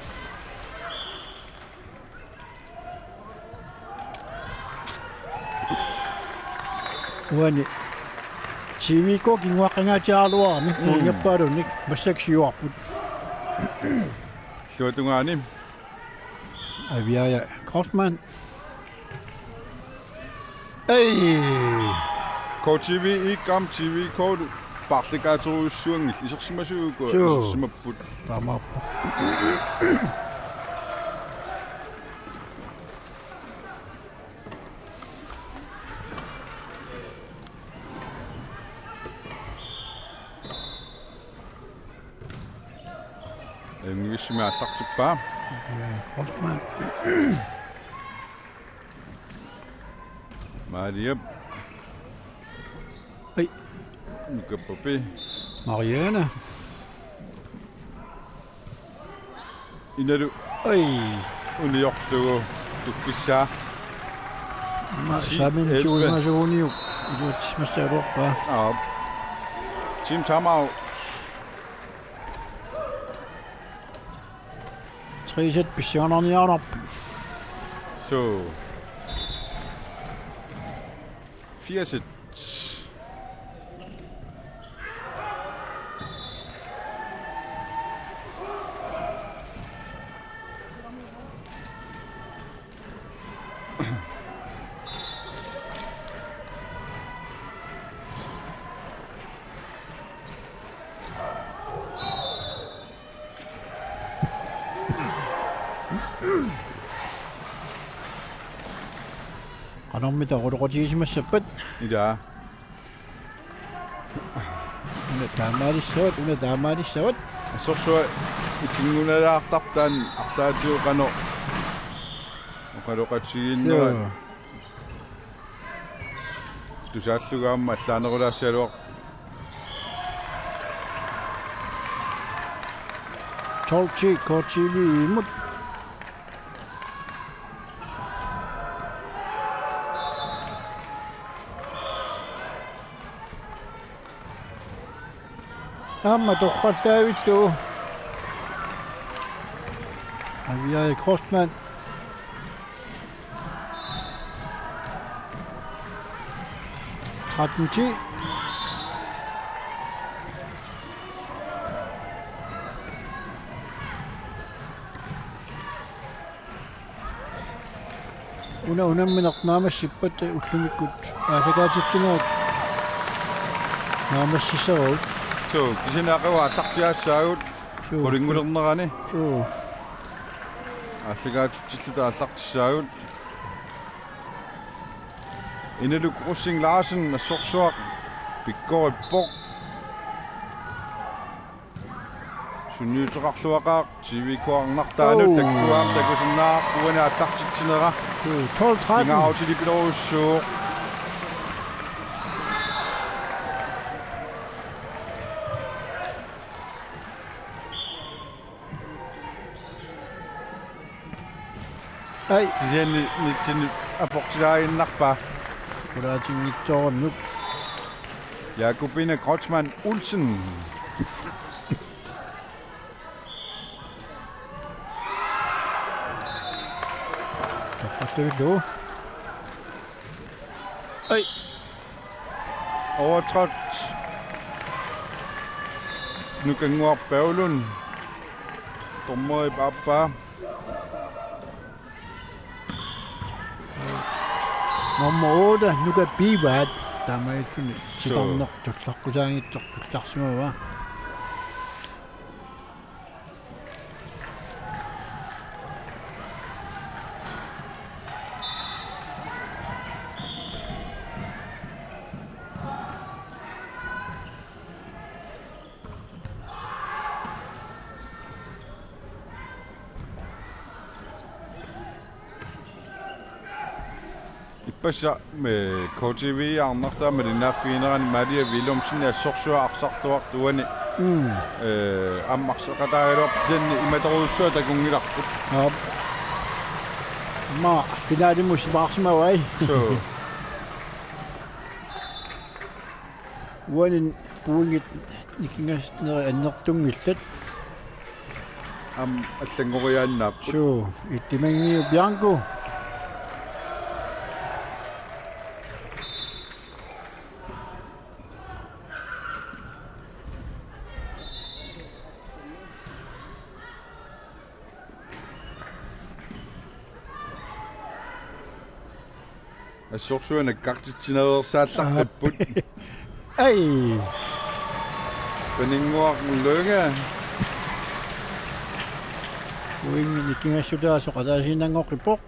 Uani T V K kinguaqqingaatsiaraluarami. Mm. Pointerpaaluunniit massakkut siuarput. Illuatungaani. Aviaja Grossmann. Ei! K T V ikam T V K-lu paarlakaaterujussuanngillat, isersimasuugukkit. Suu. Isersimapput. Taamaappoq. Engelskimi aallartippaa. Ja, Hoffmann. Mariap. Ei. Nukappoq. Mariana. Inalu. Ei. Uniortugu tuffissaa. Ma-, ti, samin elleve. Tuimaasuniuk. Iluatsissimassagaluarpaa. Aap. Team timeout. Tre sæt pissanganarniarnarput. So. Fire sæt. Qanormita qulequtigisimassappat? Ilaa. Una taamaalissavat, una taamaalissavat. Assorsuaq itinngulaartartaan arlaatigut qanoq oqaloqatigiinnerat. Joo. Tusaallugu aamma allaanerulaassigaluarpoq. Tolv ti K T V-mut. Aamma torrallaavillugu. Aviaja Kreutzmann. Tretten ti. Una unammineq naammassippat ullumikkut aallakaatitsinerat naammassissavagut. Suu, kisianni aqagu aallartiaassaagut. Suu. Qulingulernerani. Suu. Aallakaatitsilluta aallartissaagut. Inaluk Rosing Larsen assorsuaq pikkorippoq. Sunniuteqarluaqaaq T V K-arnartaanut. Oo. Takkua takusinnaavarput uani aallartitsinera. Suu, tolv tretten. Pingaarutilik pilerujussuuvoq. Ai. Kisianni nitsinni aportilaaginnarpaa. Qulaatinngitsoorannut. Jakobine Kreutzmann Olsen. Toqqattavillugu. Ai. Overtrådt. Nukannguaq Paulun. Dommerip aappaa. Nummer otte, Nuka Pivaat. Taamaattumik. Suu. Sitarneq tullaqqusaanngitsoq tullarsimavaa. Ippassaq me K T V-arnartaa malinnaaffiginerani Maria Willumsen assorsuaq arsarluartoq uani. Mm. Eh, aamma arsaqataagaluarpoq kisianni imatorujussuaq takunngilarput. Aap. Aamma finaalimut sipaarsimavai. Suu. Uani puigit nikingassat annertunngillat. Aamma allanngoriaannaapput. Suu, Ittimangiu Bianco. Assorsuaq nakkartitsinaveersaallaqqippoq. Ai. Paninnguaq Lynge. Uingi nikingassutaasoq ataasiinnanngoqqippoq.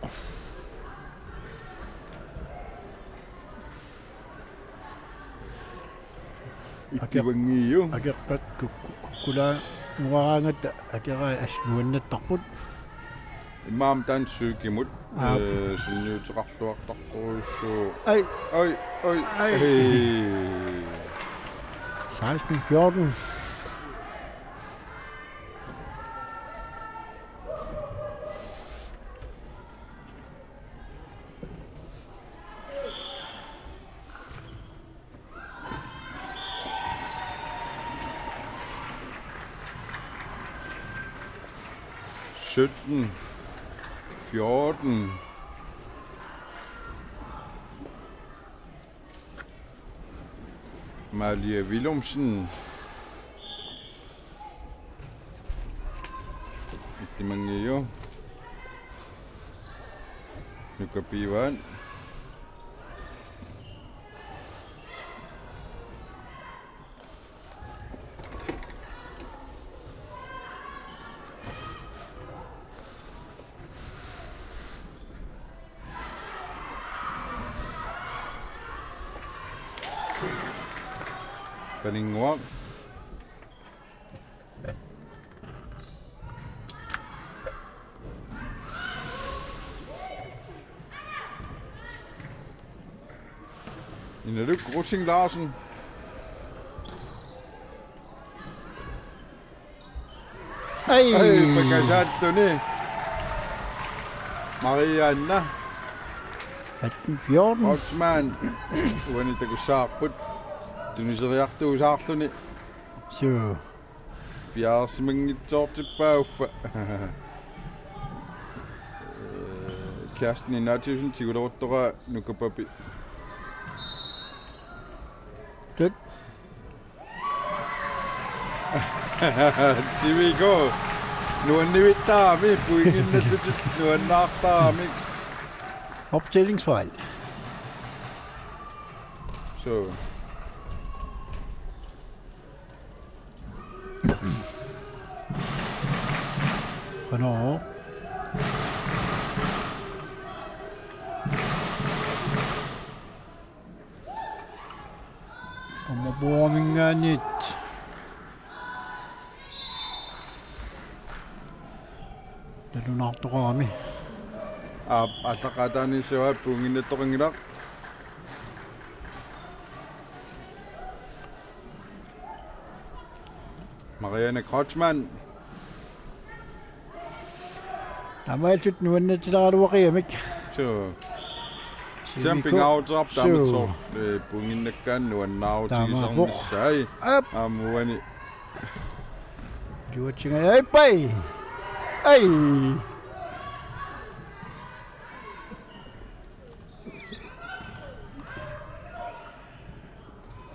Ittimangiu. Akeqqat kuk-, kuk-, kukkulaannguaraangatta akerai assut nuannattarput. Imaammat taanna Sykimut, aap, eh, sunniuteqarluartartorujussuuvoq. Ai. Ai, ai. Ai. Hej. Seksten fjorten. Sytten. Fjorten. Malia Willumsen. Ittimangiu. Nuka Pivan. Paninnguaq. Inaluk Rosing Larsen. Ai. Ai, pakasaalluni. Marianna. Atten fjorten. Kreutzmann. Uani takussavarput. Tuniseriartuusaarluni. Suu. Piareersimanngitsoortippaa uffa. Kerstin Ignatiussen tiguleruttoraa Nuka Papi. Tut. T V K. Nuannivittaarami, puiginnallutik nuannaartaramik. Opstillingsfejl. Så. Qanoq. Aamma puuaminngaanniit. Nalunaartoqarami. Aap, aallaqqaataaniissuaq puiginnattoqanngilaq. Marianne Kreutzmann. Taamaalillutik nuannatsilaaraluaqigamik. Suu. T V K. Champion outerap taamatsoq. Suu. Eh, puiginnakkaanni nuannaarutigisarnissaa. Taamaappoq. Aap. Aamma uani. Juatsinga, ai, pai. Ai.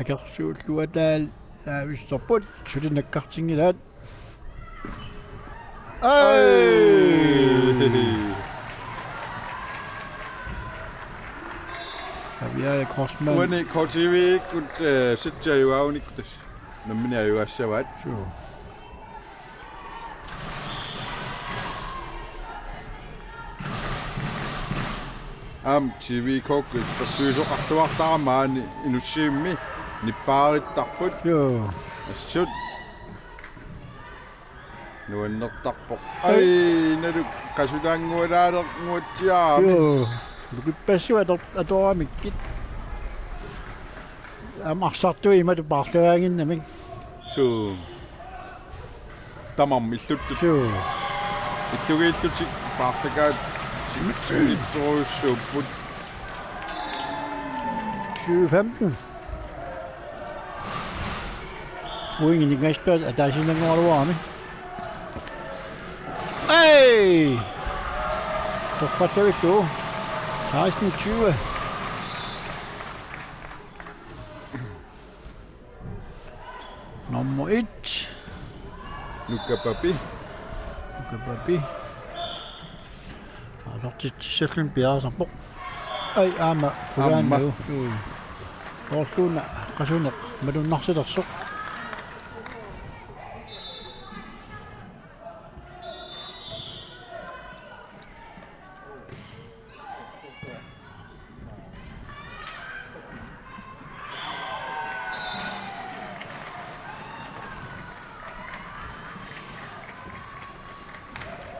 Akersuulluataal laavissorput, suli nakkartinngilaat. Ai! Ai! Aviaja Kreutzmann. Uani K T V-ikkut, eh, sitsi ajugaanikkut tassa. Nammineq ajugassavaat. Suu. Aamma T V K-kkut ippersuisoqarluartarami maani Inussivimmi nippaarittarput. Joo. Assut. Nuannertarpoq. Ai. Ai, nalu qasulaanngualaaleq nguatsiaami. Joo. Nukippassuit ator-, atoramikkit. Aamma arsartui imatut paarlagaannginnamik. Suu. Tamarmik illuttut. Suu. Illugiillutik paarlagaat timitsuunitsorujussuupput. Syv femten. Uingi ningaistua ataasiinnanngoraluarami. Ei! Torfassavillu. Seksten tyve. Nummer et. Nuka Papi. Nuka Papi. Aallartitsissalluni piareersarpoq. Ai, aamma. Aamma. Qulaannaq. Ui. Orluuna qasuneq malunnarsilersoq.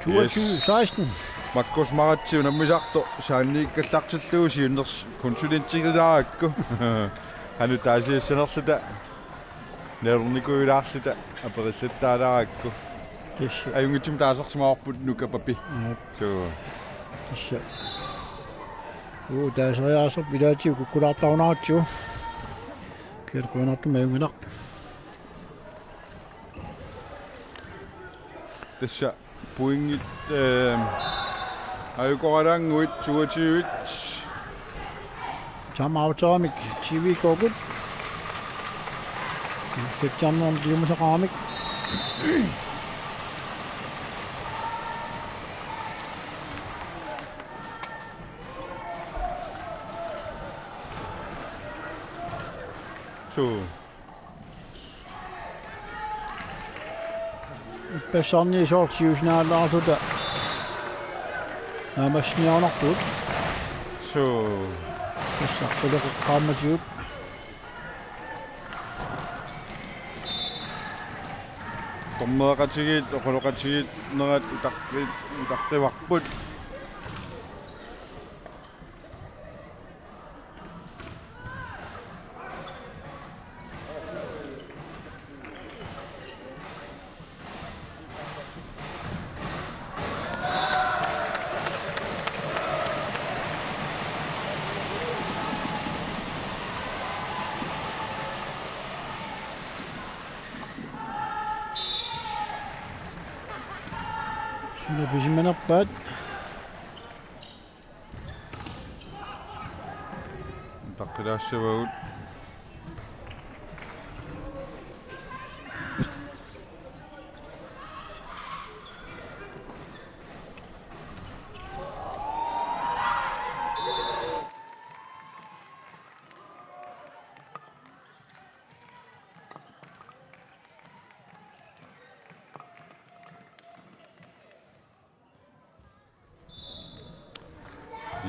Toogtyve seksten. Yes. Markus Maratsi unammisartoq saanniikkallartillugu siunnersuut konsulentigilaarakku. Qanoq taasiassanerluta. Nalornikuulaarluta aperillattaalaarakku. Tassa. Ajunngitsumik taasarsimavarput Nuka Papi. Jep. Suu. Tassa. Uu, taaseriaaserput ilaatigut kukkulaartarunarutsigu. Kiat qujanartumik ajunnginaq. Tassa. Pointit, øh, ajukoraannguit toogtyve. Timeout-imik T V K-kut. September tiumasaqaramik. Suu. Ippassarni soorlu siusinaalaarluta naammassiniarunarpugut. Suu. Tassa quleqeqqaammatigut. Dommereqatigiit, oqaloqatigiinnerat utaqqi-, utaqqivarput. Suna pisimanerpaat. Taqqilaassavagut.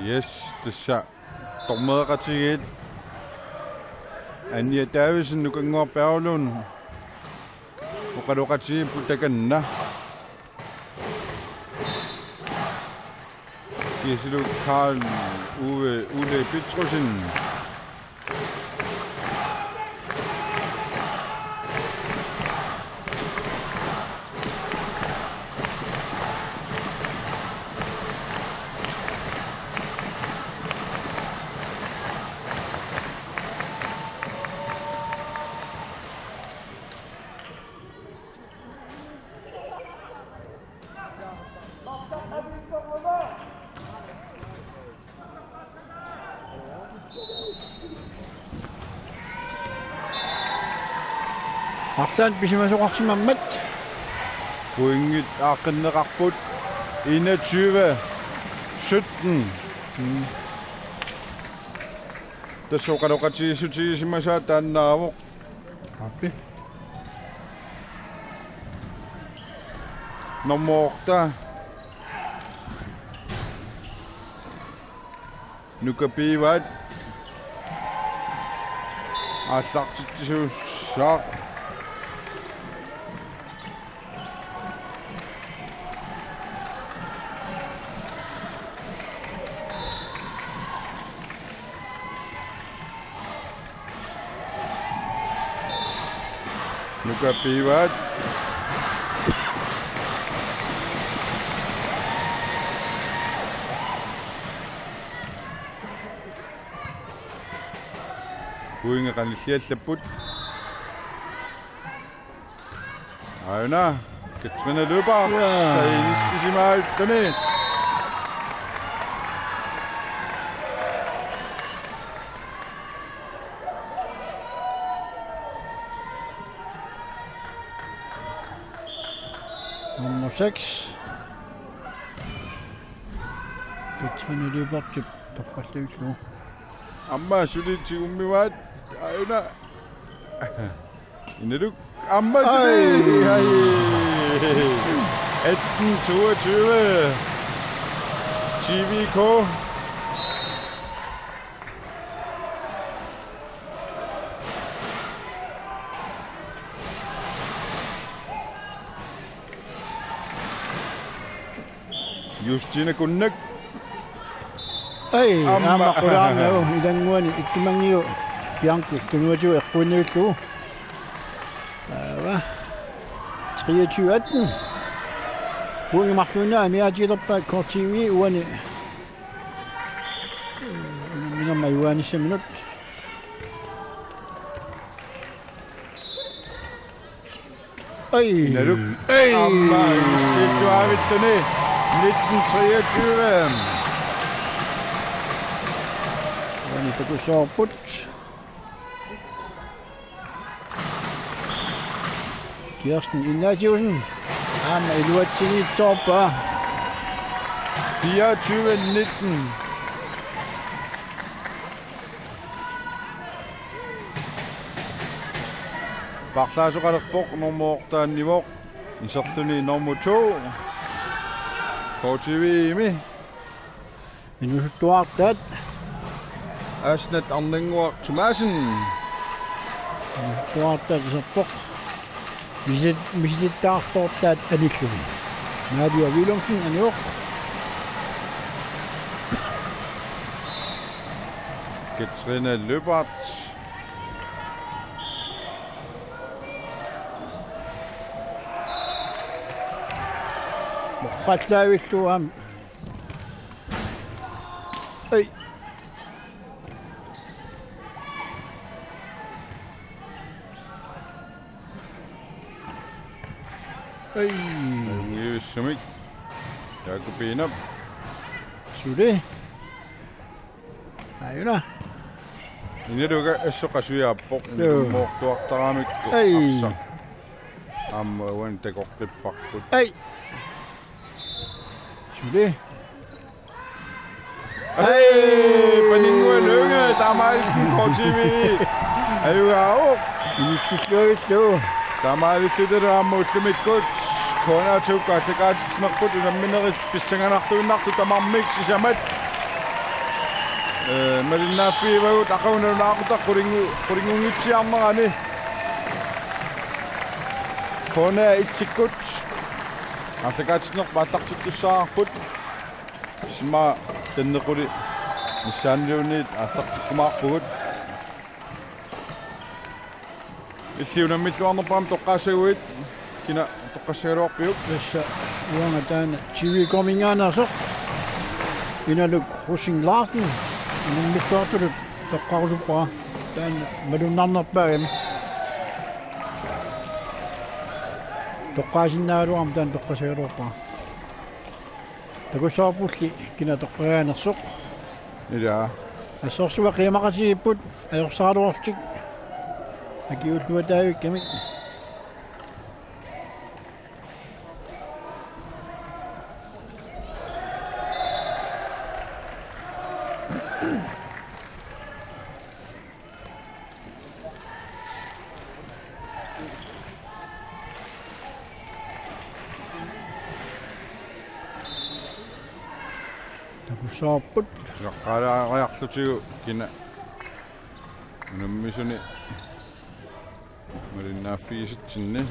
Yes, tassa dommereqatigiit. Anja Davidsen, Nukannguaq Berglund. Oqaloqatigiipput takanna. Kiisalu Karl Ove Ole Petrussen. Arlaat pisimasoqarsimammat. Pointit aaqqinneqarput enogtyve sytten. Mm. Tassa oqaloqatigiissutigisimasaat taannaavoq. Aappi. Nummer otte. Nuka Pivaat. Aallartitsisuussaaq. Nuka Pivaat. Pointit qanilliallapput. Aana, Katrine Lyberth, ja, sainissisimalluni. Nummer seks. Katrine Lyberth, torrallugu. Aamma suli tigummivaat, aana. Inaluk aamma suli. Ai. Ai. Atten toogtyve. T V K. Justine Kunnak. Ai, aamma, aamma qulaarnagu, ilannguani Ittumanngiu Bianchi tunuatigut eqquinnarlugu. Aava. Treogtyve atten. Pointit marluinnaat amigaatigilerpaat K T V uani. Unamminermi ajugaanissaminnut. Ai. Inaluk. Ai. Aamma inissilluavittuni. Nitten treogtyve. Uani takussavarput. Kirsten Ignatiussen. Aamma iluatsiniittoorpaa. Fireogtyve nitten. Paarlaasoqalerpoq normu otte-anivoq. Iserluni normu to. K T V-imi. Inuusuttuartaat. Asnat Arnannguaq Thomassen. Inuusuttuartaat iserpoq. Misit-, misilittaartoortaat anilluni. Nadia Willumsen anivoq. Katrine Lyberth. Moqqallaavillugu aamma. Ai. Ai. Ngiusumik. Jakobinap. Suli. Ajuna. Inaluga assoqasujaappoq. Joo. Moortuartaramikku. Ai. Arsaq. Aamma uani takoqqipparput. Ai. Suli. Ai, Paninnguaq Lynge, taamaalilluni K T V. Ajugaavoq. Inissilluavissuaq. Taamaalillutalu aamma ullumikkut K N R-tukkut aallakaatitsinerput unamminerit pissanganarluinnartut tamarmik sisamat. Ee, malinnaaffigivagut aqagu nalunaaqutaq qulinngu-, qulinngunngitsiarnerani. K N R-ikkut aallakaatitsinerput aallartittussaavarput. Sima tannequli missaaniluunniit aallartikkumaarpugut. Illit unammilluarnerput aamma toqqaassaguit, kina toqqassagaluarpiuk? Tassa uanga taanna T V K-minngaanneersoq. Inaluk Rosing Larsen. Unammilluartutut toqqarusuppara. Taanna malunnarnerpaagami. Toqqaasinnaagaluarama taanna toqqassagaluarpara. Takussavarpulli kina toqqagaanersoq. Ilaa. Assorsuaq qiimmaqatigiipput, ajorsaraluarlutik. Akiuulluataavikkami. Takussavarput. Saqqaalaariarlutigu kina unammisuni malinnaaffigisatsinni.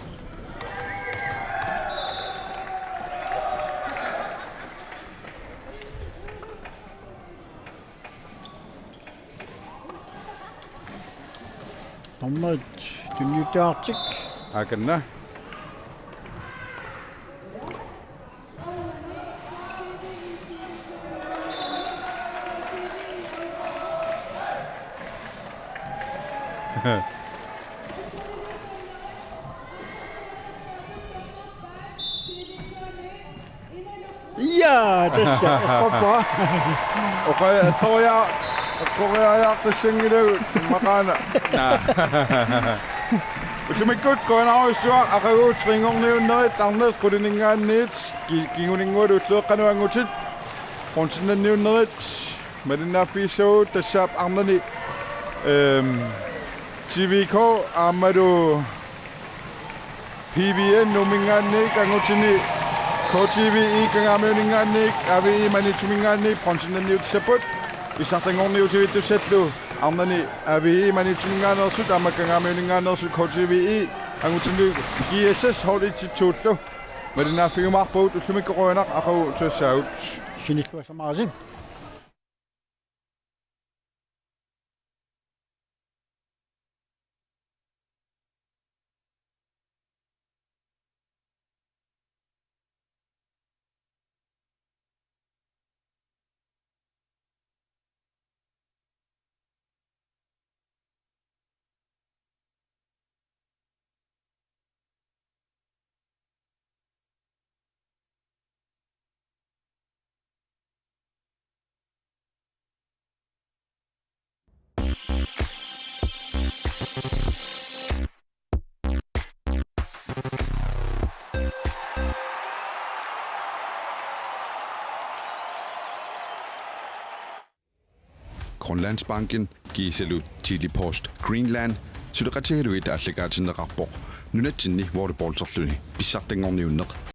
Dommerit tunniuttaartik. Akanna. Ja, tassa, eqqorpara. Oqa-, eqqoriaa-, eqqoriaajaartassanngilagut, maqaana. Ullumikkut K N R-issuaq aqagu tre-nngorniunnerit, arnat qulininngaanniit, ki-, kinguninngualu ulloqeqqanut angutit, bronzennanniunnerit, malinnaaffigissavagut tassaavoq arnani, ehm, T V K aammalu P V N Nuumminngaanniit angutini K T V E Kangaamiuninngaanniit A V E Maniitsuminngaanniit bronzennanniutissapput. Issartanngorniutivittussallu arnani A V E Maniitsuminngaanneersut aamma Kangaamiuninngaanneersut K T V E angutini G S S hold et-et-to-llu malinnaaffigiumaarpagut. Ullumikkut qujanaq aqagu tusassaagut. Sinilluassamaarisi. Grønlandsbanken, kiisalu Tele-Post Greenland, suleqatigalugit aallakaatinneqarpoq nunatsinni volleyballserluni pissartanngorniunneq.